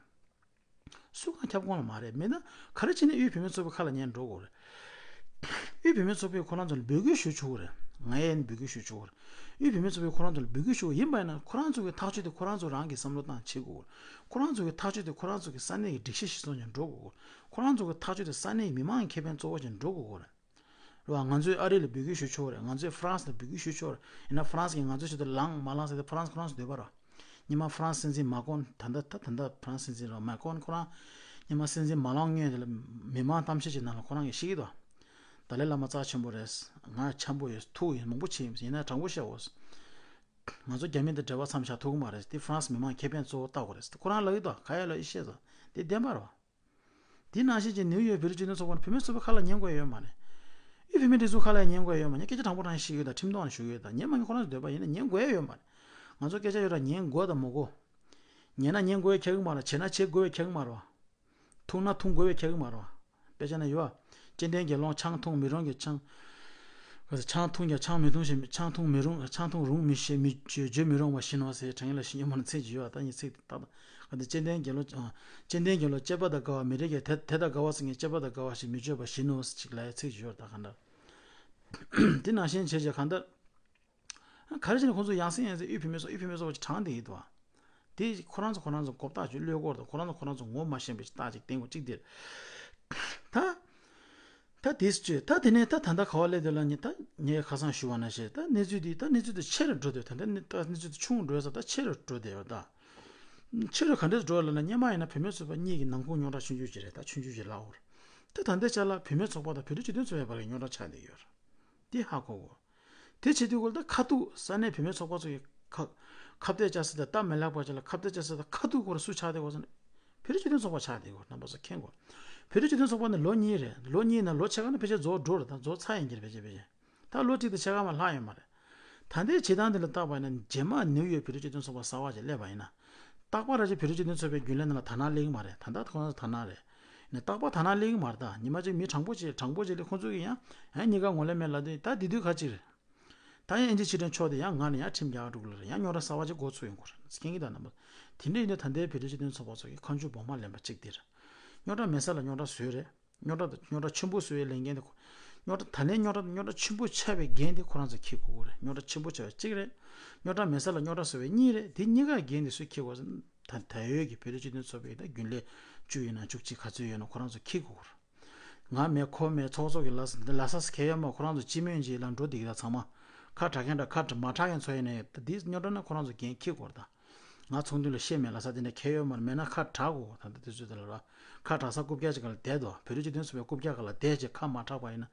སུ་གང་ཁྱབ་ཁོངས་ལ་མ་རེད། མེད་ན་ག་རེ་བྱས་ནས་དབུས་བོད་མིའི་ཚོགས་པའི་ཁ་ལ་ཉན་འགྲོ་དགོས་རེད། དབུས་བོད་མིའི་ཚོགས་པས་ཁོ་རང་ཚོ་ལ་འབོད་སྐུལ་ཞུ་ཆོག་གི་རེད། ང་ཡང་འབོད་སྐུལ་ཞུ་ཆོག་གི་རེད། དབུས་བོད་མིའི་ཚོགས་པས་ཁོ་རང་ཚོ་ལ་འབོད་སྐུལ་ཞུ་གི་ཡིན་པ་ཡིན་ན་ཁོ་རང་ཚོ་གི་ཐག་གཅོད་དེ་ཁོ་རང་ཚོ་རང་གི་བསམ་བློ་བཏང་བྱེད་དགོས་གི་རེད། ཁོ་རང་ཚོ་གི་ཐག་གཅོད་དེ་ཁོ་རང་ཚོ་གི་ས་གནས་ཀྱི་སྒྲིག་གཞི་གཞིར་བཟུང་ནས་འགྲོ་དགོས་གི་རེད། ཁོ་རང་ཚོ་གི་ཐག་གཅོད་དེ་ས་གནས་ཀྱི་མི་མང་གི་ཁེ་ཕན་གཙོ་བོ་བྱས་ནས་འགྲོ་དགོས་གི་རེད། རེད་བ། ང་ཚོས་ཨ་རི་ལ་འབོད་སྐུལ་ཞུ་ཆོག་རེད། ང་ཚོས་ཧྥ་རན་སི་ལ་འབོད་སྐུལ་ཞུ་ཆོག་རེད། ཡིན་ན་ཧྥ་རན་སི་གིས་ང་ཚོའི་ཆེད་དུ་ལངས་མ་ལངས་ཟེར་ཏེ་ཧྥ་རན་སི་ཁོ་རང་ཚོ་འདོད་པ་རེད། སྔོན་མ་ཧྥ་རན་སི་སྲིད་འཛིན་མ་ཀོན། ད་ལྟ་ད་ད་ལྟ་ཧྥ་རན་སི་སྲིད་འཛིན་རེད་བ། མ་ཀོན་ཁོ་རང་སྔོན་མ་སྲིད་འཛིན་མ་ལངས་སྔོན་དེ་ལ་མི་མང་གཏམ་བཤད་ཅིག་ནང་ལ་ཁོ་རང་གིས་བཤད་ཀྱི་འདུག་ཏཱ་ལའི་བླ་མ་རྩ་ཆེན་པོ་རེད། ང་འཆམ་པོ་ཡོད། ཐུགས་ཡོད། མང་པོ་བྱས་ཡིན། ཡིན་ན་དྲང་པོ་བཤད་འོ། ང་ཚོ་རྒྱ་མི་དང་འབྲེལ་བ་མཚམས་བཞག་ཐུབ་ཀྱི་མ་རེད། དེ་ཧྥ་རན་སི་མི་མང་ཁེ་ཕན་གཙོ་བོ་བལྟ་དགོས་རེད། ཁོ་རང་ལབ་ཀྱི་འདུག་ག་ཡ་ལ་ཡི་བཤད་སོང་། དེ་བདེན་པ་རེད་བ། དེ་ནང་བཞིན་གྱི་ནིའུ་ཡོག་བོད་རིགས་སྤྱི་མཐུན་ཚོགས་པ་ནི་བུད་མེད་ཚོགས་པའི་ཁ་ལ་ཉན་དགོས་ཡ་ཡོད་མ་རེད། དབུས་བོད་མིའི་སྒྲིག་འཛུགས་ཁ་ལ་ཉན་དགོས་ཡ་ཡོད་མ་རེད། སྐད་ཆ་དྲང་པོ་དྲང་བཞིན་ཞུ་གི་ཡོད། ད་ཁྲིམས་ཐོག་ནས་ཞུ་གི་ཡོད། ད་ཉན་མ་ཉན་ཁོ་རང་ཚོ་འདོད་པ་ཡིན་ན་ཉན་དགོས་ཡ་ཡོད་མ་རེད། ང་ཚོ་སྐད་ཆ་ཡོད་ར། ཉན་དགོས་དང་མི་དགོས། ཉན་ན་ཉན་དགོས་ཡ་ཁྱད་གི་མ་རེད། བྱེད་ན་བྱེད་དགོས་ཡ་ཁྱད་གི་མ་རེད་བ། འཐུང་ན་འཐུང་དགོས་པའི་ཁྱད་གི་མ་རེད་བ། དཔེ་ཆ་ན་ཡོད་བ། སྤྱི་བསྟན་དགེ་སློང་ཆང་འཐུང་མི་རུང་གི་ཆང་། ཆང་འཐུང་ཀྱང་ཆང་མི་འཐུང་ཞེས། ཆང་འཐུང་མི་རུང་། ཆང་འཐུང་རུང་མི་ཞེས་མི་བརྗོད། བརྗོད་མི་རུང་བ་བཞིན་ནོ་ཟེར། དྲང་ཡིག་ལ་ཞིག་སྙན་མོ་ན་ཚིག་ཅིག་ཡོད་བ། ད་ངས་ཚིག་དེ་ཏག་ཏག་ག་དེ་སྤྱི་བསྟན་དགེ་སློང་། ཨ། སྤྱི་བསྟན་དགེ་སློང་སྤྱོད་པ་དང་འགལ་བ་མི་རིགས་ཀྱི་དེ་དེ་དང་འགལ་བ་ཟེར་མཁན་སྤྱོད་པ་དང་འགལ་བ་ཞིག་མི་བརྗོད་པ་བཞིན་ནོ་ཟེར་ཅིག་ལབ་ཡ་ཚིག་ཅིག་ཡོད་རེད། ད་གང་ལྟར་དེ་ནང་བཞིན་བྱས་བྱས་གང་ལྟར། ག་རེ་བྱས་ནས་ཁོང་ཚོ་ཡང་སེ་ཡང་སེ་དབུས་བོད་མི་ཚོགས། དབུས་བོད་མི་ཚོགས་ཀྱི་གྲངས་དེ་ཡིན་འདུག་བ། དེ་ཁོ་རང་ཚོ་ཁོ་རང་ཚོ་མགོ་བཏགས་ཀྱི་གློད་སྐོར་དང་། ཁོ་རང་ཚོ་ཁོ་རང་ཚོ་ངོ་མ་ཤེས་པའི་རྟགས་ཅིག་བསྟན་དགོས་གཅིག་དེ་རེད། ད་ད་དེས་བཅོས། ད་དེ་ནས་ད་ད་ལྟ་ག་བ་སླེབས་འདུག་ལབ་ན། ད་ངས་ཁ་སང་ཞུས་པ་ནང་བཞིན་ད་གནས་ཚུལ་འདི་ད་གནས་ཚུལ་དེ་ཆེ་རུ་འགྲོ་འདུག་ད་ལྟ་གནས་ད་གནས་ཚུལ་དེ་ཆུང་རུ་འགྲོ་ས། ད་ཆེ་རུ་འགྲོ་བསྡད་ཡོད། ད་ ཕྱི་རུ་ག་འདྲས་འགྲོ་ལབ་ན། སྔོན་མ་ཡིན་ན་བུད་མེད་ཚོགས་པ་གཉིས་ཀྱི་ནང་ཁུལ་རྙོག་དྲ་ཆུང་ཆུང་ཅིག་རེད། ད་ཆུང་ཆུང་ཅིག་ལབ་དགོས་རེད། ད་ད་ལྟའི་ཆ་ལ་བུད་མེད་ཚོགས་པ་དང་བོད་རིགས་སྤྱི་མཐུན་ཚོགས་པའི་བར་གྱི་རྙོག་དྲ་ཆགས་བསྡད་ཡོད་རེད། དེ་ཧ་གོ་དགོས། དེ་བྱེད་དུས་སྐོར་ད་ཁ་ཐུག་ས་གནས་བུད་མེད་ཚོགས་པ་ཚོ་གི་ཁ་ཁ་གཏད་བཅའ་ས་དང་སྟབས་མི་ལེགས་པ་ཅིག་ལ་ཁ་གཏད་བཅའ་ས་དང་ཁ་ཐུག་སྐོར་སུ་ཆགས་བསྡད་ཡོད་ཟེར་ན། བོད་རིགས་སྤྱི་མཐུན་ཚོགས་པ་ཆགས་བསྡད་ཡོད། རྣམ་པ་ཚོ་མཁྱེན་དགོས། བོད་རིགས་སྤྱི་མཐུན་ཚོགས་པ་ནི་ལོ་གཉིས་རེད། ལོ་གཉིས་ནང་ལོ་ཕྱེད་ཀ་ནི་ཕལ་ཆེར་རྫོགས་འགྲོ་རེད། ད་རྫོགས་ཚར་ཡིན་གྱི་རེད། ཕལ་ཆེར་ཕལ་ཆེར་ད་ལོ་གཅིག་དང་ཕྱེད་ཀ་མ་ལྷག་ཡོད་མ་རེད། ད་ལྟའི་བྱེད་སྟངས་དེ་ལ་བལྟས་པ་ཡིན་ན། རྗེས་མ་ནིའུ་ཡོག་བོད་རིགས་སྤྱི་མཐུན་ཚོགས་པ་གསར་པ་ཅིག་སླེབས་པ་ཡིན་ན། རྟག་པར་ར་ཅིག་བོད་རིགས་སྤྱི་མཐུན་ཚོགས་པའི་རྒྱུན་ལས་ནང་ལ་དར་ནག་སླེབས་ཀྱི་མ་རེད། ད་ལྟ་ཁོ་རང་ཚོ་དར་ནག་རེད། ནས་རྟག་པར་དར་ནག་སླེབས་ཀྱི་མ་རེད། ད་ཉི་མ་གཅིག་མི་དྲང་པོ་ཅིག་དྲང་པོ་ཅིག་སླེབས། ཁོ་ཚོ་གིས་ཡང་ཨ་གཉིས་ཀ་ངོ་ལེན་མེད་ལབ་དུས། ད་དེ་དུས་ག་ཅིག་རེད། ད་ཡང་ཨིན་ཇི་ཕྱི་དྲན་ཕྱོགས་དེ་ཡང་ང་ནས་ཡང་ཁྲིམས་རྒྱག་འགྲོ་གི་ལ་རེད། ཡང་རྙོག་དྲ་གསར་པ་ཅིག་འགོ་ཚུགས་ཡོང་གི་རེད། མཁྱེན་གྱི་ད་རྣམ་པ། དེ་འདྲ་ཡིན་དུས་ད་ལྟའི་བོད་རིགས་སྤྱི་མཐུན་ཚོགས་པ་ཚོ་གིས་ཁ་མཆུ་སྦོམ་མ་ལེན་པ་གཅིག་དེ་རེད། རྙོག་དྲ་མེད་ས་ལ་རྙོག་དྲ་བཟོས་རེད། རྙོག་དྲ་དང་རྙོག་དྲ་ཆེན་པོ་བཟོ་བའི་ལས་འགན་དེ་ཁོ། རྙོག་དྲ་ད་ལན་རྙོག་དྲ་རྙོག་དྲ་ཆེན་པོ་ཆགས་པའི་འགན་དེ་ཁོ་རང་ཚོ་འཁྱེར་དགོས་རེད། རྙོག་དྲ་ཆེན་པོ་ཆགས་པ་གཅིག་རེད། རྙོག་དྲ་མེད་ས་ལ་རྙོག་དྲ་བཟོ་བའི་གཉིས་རེད། དེ་གཉིས་ཀ་འགན་དེ་སུས་འཁྱེར་དགོས་ཟེར་ན། ད་ད་ཡོད་ཀྱི་བོད་རིགས་སྤྱི་མཐུན་ཚོགས་པའི་ད་རྒྱུན་ལས་བཅུ་ཡིན་ན་བཅུ་གཅིག་ག་ཚོད་ཡོད་ན་ཁོ་རང་ཚོ་འཁྱེར་དགོས་རེད། ང་མེད་ཁོ་མེད་ཚོགས་གཙོ་གི་ལ་ལ་ས་ཁེ་ཡོད་མ། ཁོ་རང་ཚོ་སྤྱི་མོས་ཀྱིས་ལ་འགྲོ་བསྡད་ཀྱི་ད་ཚང་མ་ཁ་གྲག་མཁན་འདྲ་ཁ་མ་གྲག་མཁན་ཚོ་ཡིན་ནའི་ད་དེ་རྙོག་དྲ་ན་ཁོ་རང་ཚོ་འགན་འཁྱེར་དགོས་རེད་ད། ང་ཚོགས་འདུ་ལ་བཤད་མེད། ལ་ས་དེ་འདྲ་ཁེ་ཡོད་མ་རེད། མེད་ན་ཁ་གྲག་གོ། ད་ལྟ་དུས་ཚོད་དེ་ལ་ར་ཁ་གྲག་ས་རྐུབ་བཀྱག་ཅིག་ག་ལ་བསྡད་དོ། བོད་རིགས་སྤྱི་མཐུན་ཚོགས་པའི་རྐུབ་བཀྱག་ག་ལ་བསྡད་ཅིག་ཁ་མ་གྲག་པ་ཡིན་ན།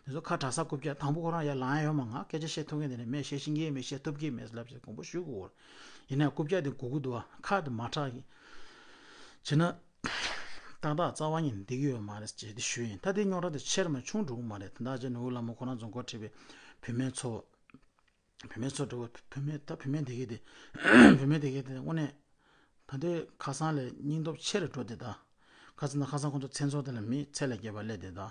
དེ་ཚོ་ཁ་གྲག་ས་རྐུབ་བཀྱག་དང་པོ་ཁོ་རང་ཡར་ལངས་ཡ་ཡོད་མ། ང་སྐད་ཆ་བཤད་ཐུབ་མཁན་དེ་འདྲ་མེད། བཤད་ཤེས་མཁན་མེད། བཤད་ཐུབ་མཁན་མེད་ལབ་ཅིག་དགོངས་པ་ཞུ་དགོས། ཡིན་ན་རྐུབ་བཀྱག་དེ་སྒུག་གི་འདུག་བ། ཁ་དེ་མ་གྲག་གི་བྱས་ན། ཏག་ཏག་རྩ་བ་ཉིད་ནས་བསྡད་ཀྱི་ཡོད་མ་རེད་ཅེས་དེ་ཞུས་ཡིན། ད་དེ་རྙོག་དྲ་དེ་ཆེ་རུ་མ་ཆུང་འགྲོ་གི་མ་རེད། ད་ལྟ་ཨ་ཅག་ནོར་བུ་ལྷ་མོ་ཁོ་རང་ཚོ་འགོ་ཁྲིད་པའི་བུད་མེད་ཚོ། བུད་མེད་ཚོ་འགྲོ་བ་བུད་མེད་ད་བུད་མེད་དེ་གས་དེ། བུད་མེད་དེ་གས་དེ་དངོས་གནས། ད་ལྟའི་ཁ་སང་ལས་སྙིང་སྟོབས་ཆེ་རུ་འགྲོ་དེ་ད། ཁ་སང་ན་ཁ་སང་ཁོང་ཚོ་མཚན་ཚོགས་དེ་ལ་མི་ཚད་ལས་བརྒལ་བ་སླེབས་དེ་ད།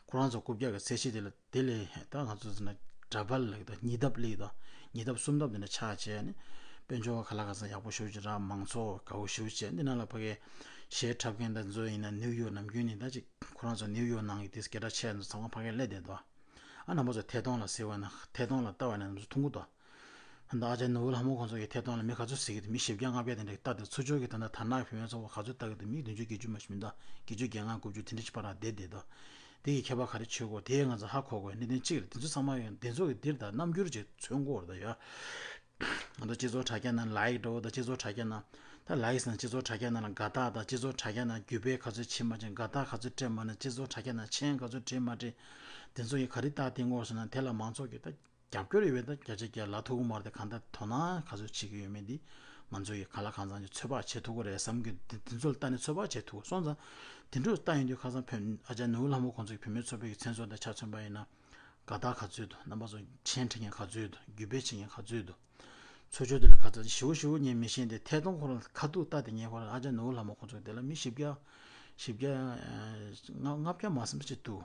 ཁོ་རང་ཚོ་རྐུབ་བཀྱག་གི་ཚད་གཞི་དེ་ལ་དེ་ལས་ད་ང་ཚོ་ཟེར་ན་ཌ་བལ་ལབ་ད། ཉིས་ལྡབ་སླེབས་ད། ཉིས་ལྡབ་གསུམ་ལྡབ་དེ་འདྲ་ཆགས་བྱས་ནས། དཔལ་འབྱོར་བ་ག་ལ་ག་ས་ཡག་པོ་ཞེ་པོ་ཅིག་རག་མང་ཚོགས་དགའ་བོ་ཞེ་པོ་བྱས། འདི་ནང་ལ་ཕ་གིའི་གཞས་འཁྲབ་མཁན་དང་ཚོ་ཡིན་ན་ནིའུ་ཡོག་ནམ་རྒྱུན་ནས་ད་ཅིག་ཁོ་རང་ཚོ་ནིའུ་ཡོག་ནང་གི་དེ་སྐད་གྲགས་ཆེ་ཚོ་ཚང་མ་ཕ་གིར་སླེབས་བསྡད་དོ། ཨ་རྣམ་པ་ཚོ་ཐད་གཏོང་ལ་ཟེར་བ་ན། ཐད་གཏོང་ལ་ལྟ་བ་ན་རྣམ་པ་ཚོ་མཐོང་གི་འདུག་ད་ཨ་ཅག་ནོར་བུ་ལྷ་མོ་ཁོང་ཚོ་གི་ཐད་གཏོང་ལ་མི་ག་ཚོད་ཟེར་གི་འདུག་མི་བཞི་བརྒྱ་ལྔ་བརྒྱ་དེ་འདྲ་ལྟ་དེ། ཚུར་ཕྱོགས་ཀྱི་ད་ལྟ་དར་ནག་བུད་མེད་ཚོགས་པ་ག་ཚོད་ལྟ་གི་འདུག་མི་བདུན་ཅུ་བརྒྱད་ཅུ་མ་ཞིག་མི་འདུག་བརྒྱད་ཅུ་བརྒྱད་ལྔ་དགུ་བཅུ་དེ་འདྲ་ཞིག་བར་ལ་བསྡད་བསྡད་འདུག་དེ་གི་ཁྱད་པར་ག་རེ་ཆོད་གོ། དེ་ང་ཚོ་ཧ་གོ་དགོས་གནད་དོན་གཅིག་རེད། དེ་ཚོ་ཚང་མ་ཡོད། དེ་ཚོ་གི་འདིར་ད་རྣམ་འགྱུར་ཅིག་མཚོན་གོ་རེད་ད་ཡ། ང་ཚོ་སྤྱི་ཚོགས་དྲ་རྒྱ་ནང་ལའིག་འགྲོ་ད། སྤྱི་ཚོགས་དྲ་རྒྱ་ནང་། ད་ལའིག་ཟེར་ན་སྤྱི་ཚོགས་དྲ་རྒྱ་ནང་ལ་དགའ་རྟགས་དང་། སྤྱི་ཚོགས་དྲ་རྒྱ་ནང་རྒྱུད་སྤེལ་ག་ཚོད་བྱེད་མ་བྱེད། དགའ་རྟགས་ག་ཚོད་སྤྲད་མ་གནང་། སྤྱི་ཚོགས་དྲ་རྒྱ་ནང་མཆན་ག་ཚོད་བྲིས་མ་བྲིས། དེ་ཚོ་ཡི་ག་རེ་ལྟ་དེ་ངོ་ཟེར་ན། དེ་ལ་མང་ཚོགས་ཀྱི་ད་རྒྱབ་སྐྱོར་ཡོད་པའི་ད་བརྒྱ་ཆ་བརྒྱ་ལབ་ཐུབ་ཀྱི་མ་རེད་དེ། གང་ལྟར་དོ་སྣང་ག་ཚོད་བྱེད་ཀྱི་ཡོད་མེད་འདི་ང་ཚོ་ཡི་གང་ལ་གང་འཚམ་གྱི་ཚོད་དཔག་བྱེད་ཐུབ་ཀྱི་རེད་བསམ་གྱི། དེ་དེ་ཚོ་ལ་ལྟ་ནས་ཚོད་དཔག་བྱེད་ཐུབ་སོང་ཙང་། དེ་འདྲ་ལྟ་ཡོང་དུས་ཁ་སང་བོད་ཨ་ཅག་ནོར་བུ་ལྷ་མོ་ཁོང་ཚོ་གི་བུད་མེད་ཚོགས་པའི་གི་མཚན་ཚོགས་དང་ཆ་མཚོན་པ་ཡིན་ན། དགའ་རྟགས་ག་ཚོད་འདུག་རྣམ་པ་ཚོ་མཆན་འབྲི་མཁན་ག་ཚོད་འདུག་རྒྱུད་སྤེལ་བྱེད་མཁན་ག་ཚོད་འདུག་ཚུར་ཕྱོགས་དེ་ལ་ག་ཚོད་ཞེ་པོ་ཞེ་པོ་ངས་མི་ཤེས་ཏེ། ཐད་གཏོང་ཁོ་རང་ཁ་ཐུག་ལྟ་དེ། ངས་ཁོ་རང་ཨ་ཅག་ནོར་བུ་ལྷ་མོ་ཁོང་ཚོ་དེ་ལ་མི་བཞི་བརྒྱ། བཞི་བརྒྱ། ལྔ་ལྔ་བརྒྱ་མ་ཟིན་པ་ཅིག་འདུག་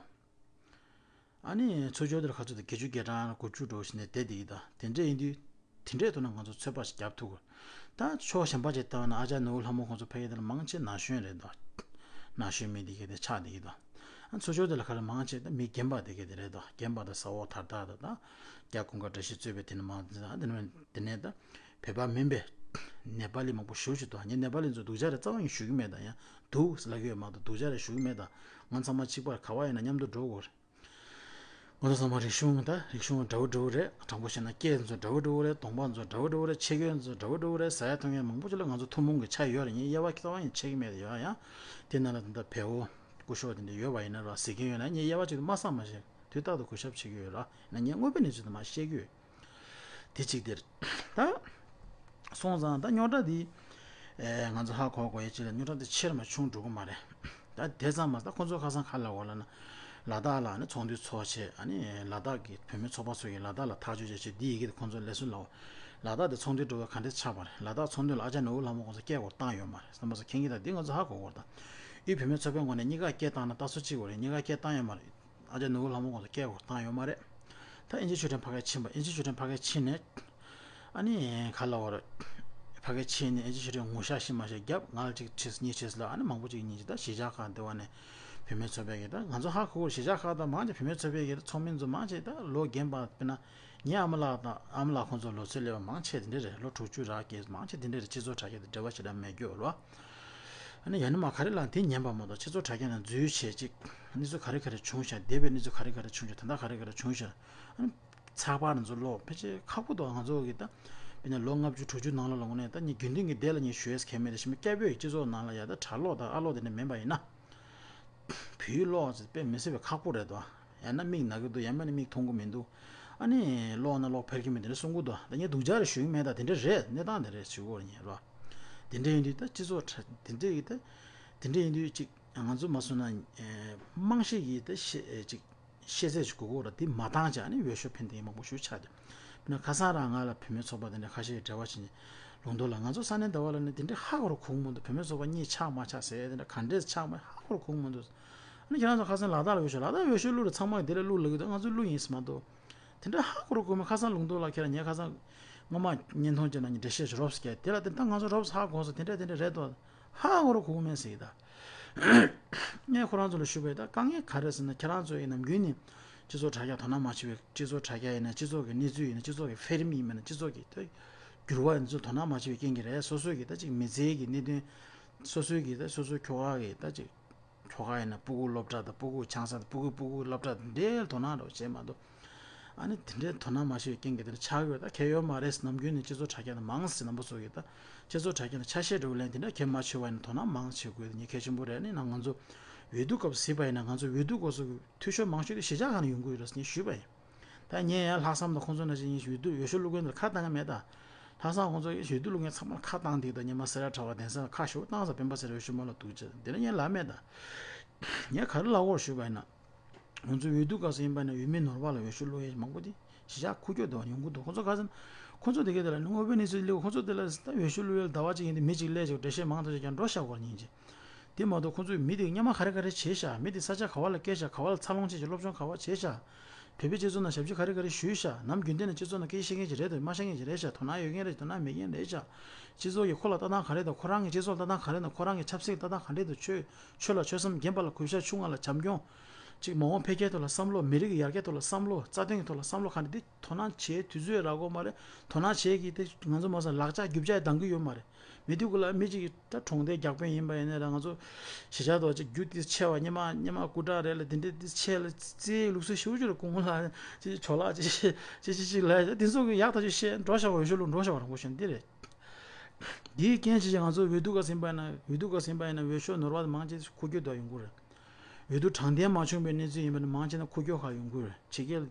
ཨ་ནི་ཚུར་ཕྱོགས་དེ་ལ་ག་ཚོད་འདུག་བརྒྱད་ཅུ་བརྒྱད་གྲངས་དགུ་བཅུ་འགྲོ་བཞིན་ནས་བསྡད་བསྡད་ཀྱི་འདུག་དེ་འདྲ་ཡིན་དུས། དེ་འདྲའི་ཐོག་ན་ང་ཚོ་ཚོད་དཔག་ཞིག་རྒྱབ་ཐུབ་དགོས། ད་ཕྱོགས་གཞན་པ་ཅིག་ལྟ་བ་ན་ཨ་ཅག་ནོར་བུ་ལྷ་མོ་ཁོང་ཚོ་ཕ་གི་དེ་ལ་མང་ཆེ་ན་གཞོན་རེད་འདུག་ན་གཞོན་མི་དེ་གས་དེ་ཆགས་བསྡད་ཀྱི་འདུག་ཨ་ཚུར་ཕྱོགས་དེ་ལ་ག་རེ་མང་ཆེ་ད་མི་རྒན་པ་དེ་གས་དེ་རེད་འདུག་རྒན་པ་དང་ས་འོག་དར་དར་དང་ད་རྒྱ་དགུན་ཁ་འདྲ་ཞིག་གཙོས་པའི་དེ་ནི་མང་ཆེ། ད་དེ་ནི་དེ་ནས་ད་བོད་པ་མིན་པའི་ནེ་པ་ལི་མང་པོ་ཞེ་པོ་ཅིག་འདུག་ངས་ནེ་པ་ལི་ཚོ་སྡུག་ཅག་རེད་རྩ་བ་ནས་ཞུ་གི་མེད། ད་ཡང་འདུག་ལབ་ཀྱི་ཡོད་མ་གཏོགས་སྡུག་ཅག་རེད་ཞུ་གི་མེད། ད་ང་ཚང་མ་གཅིག་པར་ག་བ་ཡིན་ན་མཉམ་དུ་འགྲོ་དགོས་རེད། ང་ཚོ་ཚང་མ་རིག་གཞུང་ད་རིག་གཞུང་འདྲ་བོ་འདྲ་བོ་རེད། དྲང་པོ་བཤད་ན་སྐད་ཚོ་འདྲ་བོ་འདྲ་བོ་རེད། གདོང་པ་ཚོ་འདྲ་བོ་འདྲ་བོ་རེད། ཆས་གོས་ཚོ་འདྲ་བོ་འདྲ་བོ་རེད། ཟ་ཡ་འཐུང་ཡ་མང་པོ་ཅིག་ལ་ང་ཚོ་ཐུན་མོང་གི་ཆ་ཡོད་རེད། ངས་དབྱེ་བ་ཁྱད་པར་ཡང་ཕྱེ་གི་མེད། ཡོད་ཡང་དེ་ནང་ལ་ད་ལྟ་བལ་པོ་སྐུ་ཞབས་དེ་འདྲ་ཡོད་པ་ཡིན་ན་ར་ཟེར་གྱི་ཡོད་ན། ངས་དབྱེ་བ་ཅིག་ཏུ་མ་བསམ་མ་ཤེས། དུས་རྟག་ཏུ་གུས་ཞབས་བྱེད་ཀྱི་ཡོད་ར། ཡིན་ན་ངས་དངོས་པོའི་གནས་ཚུལ་དུ་མ་བཤད་ཀྱི་ཡོད། དེ་གཅིག་དེར། ད། སོང་ཙང་ད་རྙོག་དྲ་འདི། ཨེ། ང་ཚོ་ཧ་གོ་དགོས་ཡ་གཅིག་ལ་རྙོག་དྲ་འདི་ཆེར་མ་ཆུང་འགྲོ་གི་མ་རེད། ད་དེ་ཙམ་མ་ཟད་ཁོང་ཚོ་ཁ་སང་ག་ལབ་ཡོད་ལབ་ན། ལ་དྭགས་ལ་ནི་ཚོགས་འདུ་ཚོགས་བྱས། ཨ་ནི་ལ་དྭགས་ཀྱི་བུད་མེད་ཚོགས་པ་ཚོ་ཡིས་ལ་དྭགས་ལ་ཐག་གཅོད་བྱས་བྱས་འདི་ཡི་གེ་དེ་ཁོང་ཚོ་ལས་སུ་ལབ། ལ་དྭགས་དེ་ཚོགས་འདུ་འགྲོ་བའི་ག་འདྲས་ཆགས་པ་རེད། ལ་དྭགས་ཚོགས་འདུ་ལ་ཨ་ཅག་ནོར་བུ་ལྷ་མོ་ཁོང་ཚོ་སྐད་སྐོར་བཏང་ཡོད་མ་རེད། རྣམ་པ་ཚོ་མཁྱེན་གྱི་ད། འདི་ང་ཚོ་ཧ་གོ་དགོས་རེད་ད། ཨི་བུད་མེད་ཚོགས་པའི་ངོས་ནས་གཉིས་ཀ་སྐད་བཏང་ན་ལྟ་སུ་གཅིག་པ་རེད། གཉིས་ཀ་སྐད་བཏང་ཡོད་མ་རེད། ཨ་ཅག་ནོར་བུ་ལྷ་མོ་ཁོང་ཚོ་སྐད་སྐོར་བཏང་ཡོད་མ་རེད། ད་ཨིན་ཇི་ཆོས་སྒྲོན་ཕ་གིར་ཕྱིན་པ། ཨིན་ཇི་ཆོས་སྒྲོན་ཕ་གིར་ཕྱིན་ནས། ཨ་ནི་ག་ལབ་དགོས་རེད། ཕ་གིར་ཕྱིན་ནས་ཨིན་ཇི་ཆོས་སྒྲོན་ངོ་ཤེས་ཤིག་མ་ཤེས་རྒྱབ། ང་ལ་གཅིག་བྱས་གཉིས་བྱས་ལ། ཨ་ནི་མང་པོ་ཅིག་གཉིས་ཅིག་ད་གཞིས་ཆགས་ཁག་འདི་བ་ནས་བུད་མེད་ཚོགས་པའི་གི། ད་ང་ཚོ་ཧ་གོ་གི་རེད། གཞིས་ཆགས་ཁག་ད་མང་ཆེ་བུད་མེད་ཚོགས་པའི་གི་ཚོགས་མི་ཚོ་མང་ཆེ་ད་ལོ་རྒན་པ། དཔེར་ན་ངའི་ཨ་མ་ལགས་དང་ཨ་མ་ལགས་ཁོང་ཚོ་ལོ་ཚོད་སླེབས་པ་མང་ཆེ་དེ་འདྲ་རེད། ལོ་དྲུག་ཅུ་རག་གི་མང་ཆེ་དེ་འདྲ་རེད། སྤྱི་ཚོགས་དྲ་རྒྱ་དང་འབྲེལ་བ་ཞེ་དྲག་མེད་རྒྱུ་རེད། ཨ་ནི་ཡང་ན་མ་ག་རེ་ལབ་ན་དེ་ཉན་པ་མ་གཏོགས་སྤྱི་ཚོགས་དྲ་རྒྱ་ནང་འཛུལ་བྱས་ཅིག་གནས་ཚུལ་ག་རེ་ག་རེ་བྱུང་ཤག་འདས་པའི་གནས་ཚུལ་ག་རེ་ག་རེ་བྱུང་ཤག་ད་ལྟ་ག་རེ་ག་རེ་བྱུང་ཤག་ཨ་ནི་ ཚགས་པར་ཚོ་ཀློག་ཕལ་ཆེར་ཁག་པོ་འདུག་ང་ཚོ་གི་ད་དཔེར་ན་ལོ་ལྔ་བཅུ་དྲུག་ཅུ་ནང་ལོགས་ལ་དངོས་གནས་ད་ངས་རྒྱུན་ལྡན་གྱི་བསྡད་ལ་ངས་ཞུ་ཡས་གལ་མེད། དེ་ཞིག་སྐྱབས་ཡུལ་སྤྱི་ཚོགས་ནང་ལ་ཡ་ད་གྲྭ་ལོག་དང་ཨ་ལོག་དེ་འདྲ་མིན་པ་ཡིན་ན། བོད་ཡིག་ཀློག་ཚེ་དཔེ་མི་སྲིད་པའི་ཁག་པོ་རེད་དོ། ཡང་ན་མིག་ན་གི་འདུག་ཡང་མིན་ན་མིག་མཐོང་གི་མི་འདུག་ཨ་ནི་ཀློག་ན་ཀློག་འཕེལ་གི་མི་འདུག་དེ་འདྲ་གསུང་གི་འདུག་ད་ངས་སྡུག་ཅག་རེ་ཞུ་གི་མེད། ད་དེ་འདྲ་རེད། གནས་སྟངས་དེ་རེད་ཞུ་གི་ཡོད་རེད་ཉེ་རོ། དེ་འདྲ་ཡིན་དུས་ད་སྤྱི་ཚོགས་དྲ་དེ་འདྲ་ཡིན་ད་དེ་འདྲ་ཡིན་དུས་ཅིག་ང་ཚོ་མ་སོང་ན་རྨང་གཞི་ཡི་ད་ཤེས་ཅིག་ཤེས་ཚད་ཅིག་དགོས་ཀྱི་རེད། དེ་མ་བཏང་ཅག་ནི་འོས་ཤོག་འཕེན་དེ་མང་པོ་ཞིག་ཆགས་ཏེ། དཔེར་ན་ཁ་སང་རང་ང་ལ་བུད་མེད་ཚོགས་པ་དེ་འདྲ་ཁ་ཤས་ཀྱིས་འབྲེལ་བ་བྱས་ནས་ལུང་མདོ་ལ་ང་ཚོ་ས་གནས་འདི་བ་ལ་ནི་དེ་འདྲ་ཧ་གོ་རུ་གོ་གི་མི་འདུག་བུད་མེད་ཚོགས་པ་གཉིས་ཆགས་མ་ཆགས་ཟེར་དེ་འདྲ་ག་འདྲས་ཆགས་མ་ཧ་གོ་རུ་གོ་གི་མི་འདུག་ཨ་ནི་ཁྱེད་རང་ཚོ་ཁ་སང་ལ་དྭགས་ལ་འོས་ཤོག་ལ་དྭགས་འོས་ཤོག་བླུགས་རེད། ཚང་མ་གིས་དེ་ལ་བླུགས་ལབ་ཀྱི་འདུག་ང་ཚོ་བླུགས་ཡིན་ཟེར་མ་གཏོགས། དེ་འདྲ་ཧ་གོ་རུ་གོ་མི་ཁ་སང་ལུང་མདོ་ལ་ཁྱེད་རང་ངས་ཁ་སང་སྔོན་མ་བརྙན་ཐུང་བྱས་ན་ངས་འགྲེལ་བཤད་ཅིག་རོབ་ཙམ་བརྒྱབ། དེ་ལ་དེ་ད་ང་ཚོ་རོབ་ཙམ་ཧ་གོ་སོང་། དེ་འདྲ་དེ་འདྲ་རེད་དོ། ཧ་གོ་རུ་གོ་གི་མེད་ཟེར་གྱི་ད། ངས་ཁོ་རང་ཚོ་ལ་ཞུས་པ་ཡིན། ད་དཀའ་ངལ་ག་རེ་ཟེར་ན་ཁྱེད་རང་ཚོ་ཡིན་ནམ་རྒྱུན་ནས་སྤྱི་ཚོགས་དྲ་རྒྱ་དོ་སྣང་མ་བྱེད་པའི་སྤྱི་ཚོགས་དྲ་རྒྱ་ཡིན་ན་སྤྱི་ཚོགས་ཀྱི་གནས་ཚུལ་ཡིན་ན་སྤྱི་ཚོགས་ཀྱི་འཕེལ་རིམ་ཡིན་མིན་ན་སྤྱི་ཚོགས་ཀྱི་ད་འགྱུར་བ་ཡིན་ཚུལ་དོ་སྣང་མ་བྱེད་པའི་རྐྱེན་གྱིས་རེད། སོ་སོའི་གི་ད་ཅིག་མི་ཚེའི་གི་གནད་དོན་སོ་སོའི་གི་ད་སོ་སོའི་ཁྱོ་ག་གི་ད་ཅིག་ཁྱོ་ག་ཡིན་ན་སྤུ་གུ་སློབ་གྲྭ་དང་སྤུ་གུ་ཆང་ས་དང་སྤུ་གུ་སྤུ་གུ་སློབ་གྲྭ་དང་འབྲེལ་དོ་སྣང་རོགས་བྱེད་མ་གཏོགས། ཨ་ནི་དེ་འདྲའི་དོ་སྣང་མ་བྱེད་པའི་རྐྱེན་གྱིས་དེ་འདྲ་ཆགས་ཡོད། ད་གལ་ཡོད་མ་རེད། ནམ་རྒྱུན་ནས་སྤྱི་ཚོགས་དྲ་རྒྱ་དང་མང་ཟེར་རྣམ་པ་ཚོ་གིས་ད་སྤྱི་ཚོགས་དྲ་རྒྱ་ནས་ཆ་ཤས་འདྲ་བོ་ལེན་དེ་འདྲ་གལ་མ་ཆེ་བ་ཡིན་ན་དོ་སྣང་མང་བྱེད་དགོས་དེ་ངས་གལ་ཆེན་པོ་རེད། ཨ་ནི་ན་ང་ཚོ་འོས་བསྡུ་སྐབས་གཟིགས་པ་ཡིན་ན་ང་ཚོ་འོས་བསྡུ་སྐབས་སུ་འཐུས་ཤོར་མང་ཤོས་དེ་གཞིས་ཆགས་ཁག་ནས་ཡོང་གི་ཡོད་རེད་ཟེར་ངས་ཞུས་པ་ཡིན། ད་ངས་ཡང་ལྷག་བསམ་དང་ཁོང་ཚོ་ནང་བཞིན་ངས་འོས་བསྡུ་འོས་ཤོག་བླུག་མཁན་དེ་ལ་ཁ་བཏང་གི་མེད་ད། ལྷག་བསམ་ཁོང་ཚོ་འོས་བསྡུ་བླུག་མཁན་ཚང་མ་ལ་ཁ་བཏང་དེ་ད་ཉི་མ་སེ་ར་གྲྭ་པ་གདན་ས་ལ་ཁ་ཞོག་བཏང་ས་སྤེན་པ་ཚེ་རིང་འོས་ཤོག་མ་བླུག་འདུག་ཅེས་དེ་ནས་ངས་ལབ་མེད་ད། ངས་ག་རེ་ལབ་དགོས་ཞུས་པ་ཡིན་ན། ང་ཚོ་འོས་བསྡུ་སྐབས་སུ་ཡིན་པ་ན་འོས་མི་ནོར་བ་ལ་འོས་ཤོག་བླུག་ཡས་མང་པོ་དེ་གཞིས་ཆགས་ཁུག་ཀྱོག་དུ་ཡོང་གི་འདུག་ཁོང་ཚོ་ག་ཚོད་ཁོང་ཚོ་དེ་གའི་དེ་ལ་ནི་དངོས་པོའི་གནས་ཚུལ་སླེབས། ཁོང་ཚོ་དེ་ལ་ད་འོས་ཤོག་བླུག་ཡས་ཟླ་བ་གཅིག་ཡིན་དེ་མི་གཅིག་སླེབས་ཅིག་འགྲེལ་བཤད་མང་དུ་ཅིག་ཀྱང་འགྲོ་ཤག་གོ་སྙིང་རྗེ། དེ་མ་གཏོགས་ཁོང་ཚོས་མི་དེ་སྔོན་མ་ག་རེ་ག་རེ་བྱས་ཤག་མི་དེ་ས་ཆ་ག་བ་ལ་སྐྱེས་ཤག་ག་བ་ལ་འཚར་ལོངས་བྱས་ཤག་སློབ་སྦྱོང་ག་བ་བྱས་ཤག་བོད་པའི་སྤྱི་ཚོགས་ནང་ཞབས་ཕྱི་ག་རེ་ག་རེ་ཞུས་ཤག་ནམ་རྒྱུན་ལྡན་ནས་སྤྱི་ཚོགས་ནང་སྐད་ཆ་བཤད་མཁན་ཅིག་རེད་དམ་མ་བཤད་མཁན་ཅིག་རེད་ཤག་དོ་སྣང་ཡོད་མཁན་རེད་དོ་སྣང་མེད་མཁན་རེད་ཤག་སྤྱི་ཚོགས་ཀྱིས་ཁོ་ལ་ལྟ་སྟངས་ག་རེ་དང་ཁོ་རང་གི་སྤྱི་ཚོགས་ལ་ལྟ་སྟངས་ག་རེ་དང་ཁོ་རང་གི་ཆབ་སྲིད་ལ་ལྟ་སྟངས་ག་རེ་དང་ཆོས་ཆོས་ལ་ཆོས་བསམ་རྒན་པ་ལ་གུས་ཞབས་ཆུང་བ་ལ་བྱམས་སྐྱོང་། ཅིག་མ་འོངས་འཕེལ་རྒྱས་ཐོག་ལ་བསམ་བློ། མི་རིགས་ཀྱི་ཡར་རྒྱས་ཐོག་ལ་བསམ་བློ། རྩ་དོན་གྱི་ཐོག་ལ་བསམ་བློ་ག་འདྲ་དེ་དོ་སྣང་བྱེད་དུས་ཚོད་རག་གི་མ་རེད། དོ་སྣང་བྱེད་ཀྱི་དེ་ང་ཚོ་མ་སོང་ལག་ཆ་རྒྱུ་ཆ་འདང་གི་ཡོད་མ་རེད། མི་དེ་ཀུན་ལ་མི་གཅིག་གིས་ད་གྲོང་སྡེའི་རྒྱག་དཔོན་ཡིན་པ་ཡིན་ན་ར་ང་ཚོ་གཞིས་ཆགས་དོག་ཅིག་རྒྱུ་དེ་ཆེ་བ་སྙེ་མ་སྙེ་མ་སྐུ་དྲག་རེད་ལ་དེ་འདྲ་དེ་ཆེ་ལ་རྩིས་ལུགས་སྲོལ་ཞེ་པོ་ཅིག་རེད། སྐུ་ངོ་ལ་ཅིག་ཇོ་ལགས་ཅིག་ཅིག་ཅིག་ཅིག་ལ་དེ་ཚོ་གི་ཡག་ཐག་ཆོད་བཤད་འགྲོ་ཤག་པ་འོས་ཤོག་བླུག་འགྲོ་ཤག་པ་རང་པོ་ཤོད་འདི་རེད། འདིའི་རྐྱེན་བྱས་ང་ཚོ་འོས་བསྡུ་སྐབས་ཟིན་པ་ཡིན་ན་འོས་བསྡུ་སྐབས་ཟིན་པ་ཡིན་ན་འོས་ཤོག་ནོར་བ་དང་མང་ཆེ་ཁུག་ཀྱོག་དུ་ཡོང་གི་རེད། འོས་བསྡུ་དྲང་བདེན་མ་བྱུང་བའི་གནས་ཚུལ་ཡིན་པ་ནི་མང་ཆེ་ན་ཁུག་ཀྱོག་ཁག་ཡོང་གི་རེད། ཕྱི་རྒྱལ་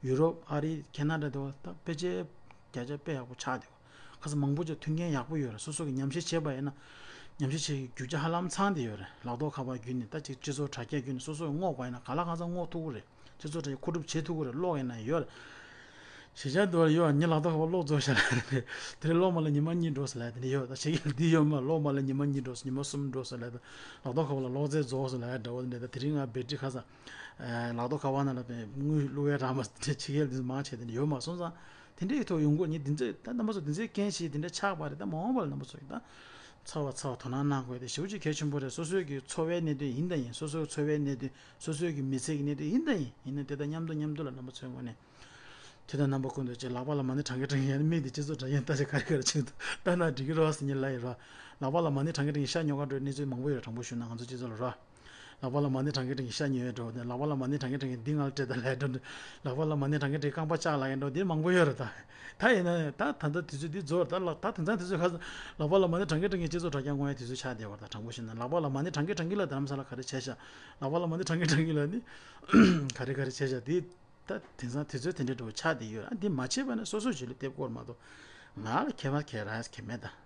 ཡུ་རོབ་ཨ་རི་ཁེ་ན་ཌ་དེ་བ་ད་ཕལ་ཆེར་བརྒྱ་ཆ་དཔེ་ཡག་པོ་ཆགས་བསྡད་པ། ཁ་སང་མང་པོ་ཅིག་མཐུན་རྐྱེན་ཡག་པོ་ཡོད་རེད། སོ་སོ་གི་ཉམས་ཞིབ་བྱས་པ་ཡིན་ན་ཉམས་ཞིབ་བྱེད་ཀྱི་རྒྱུ་ཆ་ཧ་ལམ་ཚང་བསྡད་ཡོད་རེད། ལག་ཐོགས་ཁ་པར་བརྒྱུད་ནས་ད་ཅིག་སྤྱི་ཚོགས་དྲ་རྒྱ་བརྒྱུད་ནས་སོ་སོས་བསྔོག་པ་ཡིན་ན་ག་ལ་གང་འཚམ་བསྔོག་ཐུབ་ཀྱི་རེད། སྤྱི་ཚོགས་དྲ་རྒྱ་མཁོ་སྒྲུབ་བྱེད་ཐུབ་ཀྱི་རེད། ཀློག་ཡིན་ན་ཡོད་རེད། གཞིས་ཆགས་འདི་བར་ཡོད་ཉི་ལག་ཐོག་ཁ་པར་ཀློག་རྫོགས་ཤག་ལབ་རེད། དེ་རིང་ཀློག་མ་ལ་ཉི་མ་གཉིས་འགྲོ་སོང་ལབ་དེ་འདྲ་ཡོད། ད་ཕྱི་རྒྱལ་འདི་ཡོད་མ་ཀློག་མ་ལ་ཉི་མ་གཉིས་འགྲོ་སོང་ཉི་མ་གསུམ་འགྲོ་སོང་ལབ་ད་ལག་ཐོག་ཁ་པར་ལ་ཀློག་རྫས་རྫོགས་སོང་ལབ་འདྲ་བོ་དེ་འདྲ། དེ་རིང་ང་བེ་ཊི་རི་ཁ་སང་ལག་ཐོག་ཁ་པར་ནང་ལ་དངུལ་བླུག་ཡས་རག་མ་སོང་། དེ་ཕྱི་རྒྱལ་འདི་མང་ཆེ་དེ་འདྲ་ཡོད་མ་སོང་ཙང་དེ་འདྲའི་ཐོག་ཡོང་གི་ཡོད་ཉི་འདི་ཚོས་ད་རྣམ་པ་ཚོ་འདི་ཚོའི་རྐྱེན་བྱས་དེ་འདྲ་ཆགས་པ་རེད། ད་མ་འོངས་པ་ལ་རྣམ་པ་ཚོ་གི་ད་ཚ་བ་ཚ་བ་དོ་སྣང་གནང་དགོས་དེ་ཞེ་པོ་ཅིག་གལ་ཆེན་པོ་རེད། སོ་སོའི་གི་འཚོ་བའི་གནད་དོན་ཡིན་ད་ཡིན། སོ་སོའི་འཚོ་བའི་གནད་དོན་སོ་སོའི་གི་མི་ཚེ་གི་གནད་དོན་ཡིན་ད་ཡིན། ཡིན་ན་དེ་དང་མཉམ་དུ་མཉམ་དུ་ལ་རྣམ་པ་ཚོའི་ངོས་ནས་དེ་དང་རྣམ་པ་ཀུན་ཏུ་ཅིག་ལག་པ་ལ་མ་ཎི་བགྲང་གིན་བགྲང་གིན་ཡང་མིག་དེ་སྤྱི་ཚོགས་དྲ་རྒྱ་ལྟ་ཞིག་ག་རེ་ག་རེ་ཕྱིན་འདུག་ལྟ་ན་འགྲིག་གི་རེད་བ་ཟེར་ཉིན་ལ་ཡིན་རོ། ལག་པ་ལ་མ་ཎི་བགྲང་གིན་བགྲང་གིན་ཤ་ཉོ་ག་འགྲོ་གནས་ཚུལ་མང་པོ་ཡོད་རེད། དྲང་པོ་ཞུས་ན་ང་ཚོ་སྤྱི་ཚོགས་ལ་རོ། ལག་པ་ལ་མ་ཎི་བགྲང་གིན་བགྲང་གིན་ཤ་ཉོ་ཡས་འགྲོ་ནས་ལག་པ་ལ་མ་ཎི་བགྲང་གིན་བགྲང་གིན་འདི་ང་ལ་སྤྲད་དང་ལབ་ཡས་འགྲོ་འདི། ལག་པ་ལ་མ་ཎི་བགྲང་གིན་བགྲང་གིན་རྐང་པ་བཅག་ལབ་ཡས་འགྲོ་འདི་མང་པོ་ཡོད་རེད་ད། ད་ཡིན་ན་ད་ད་ལྟ་དུས་ཚོད་འདི་རྫོགས་རེད་ད། ལག་ད་དེང་སང་དུས་ཚོད་ཁ་སང་ལག་པ་ལ་མ་ཎི་བགྲང་གིན་བགྲང་གིན་སྤྱི་ཚོགས་དྲ་རྒྱ་སྔོག་ཡས་དུས་ཚོད་ཆགས་བསྡད་པ་རེད་ད། དྲང་པོ་བཤད་ན་ལག་པ་ལ་མ་ཎི་བགྲང་གིན་བགྲང་གིན་ལ་རྡ་རམ་ས་ལ་ག་རེ་བྱས་ཤག་ལག་པ་ལ་མ་ཎི་བགྲང་གིན་བགྲང་གིན་ལ་ནི་ག་རེ་ག་རེ་བྱས་ཤག་འདི་ད་དེང་སང་དུས་ཚོད་དེ་འདྲ་འདྲ་བོ་ཆགས་བསྡད་ཡོད་རེད། འདི་མ་བྱས་པ་ན་སོ་སོ་བྱེད་ལུགས་སྟེར་དགོས་རེད་མ་གཏོགས་ང་ལ་ཁྱད་པར་ག་རེ་ག་མེད་ད།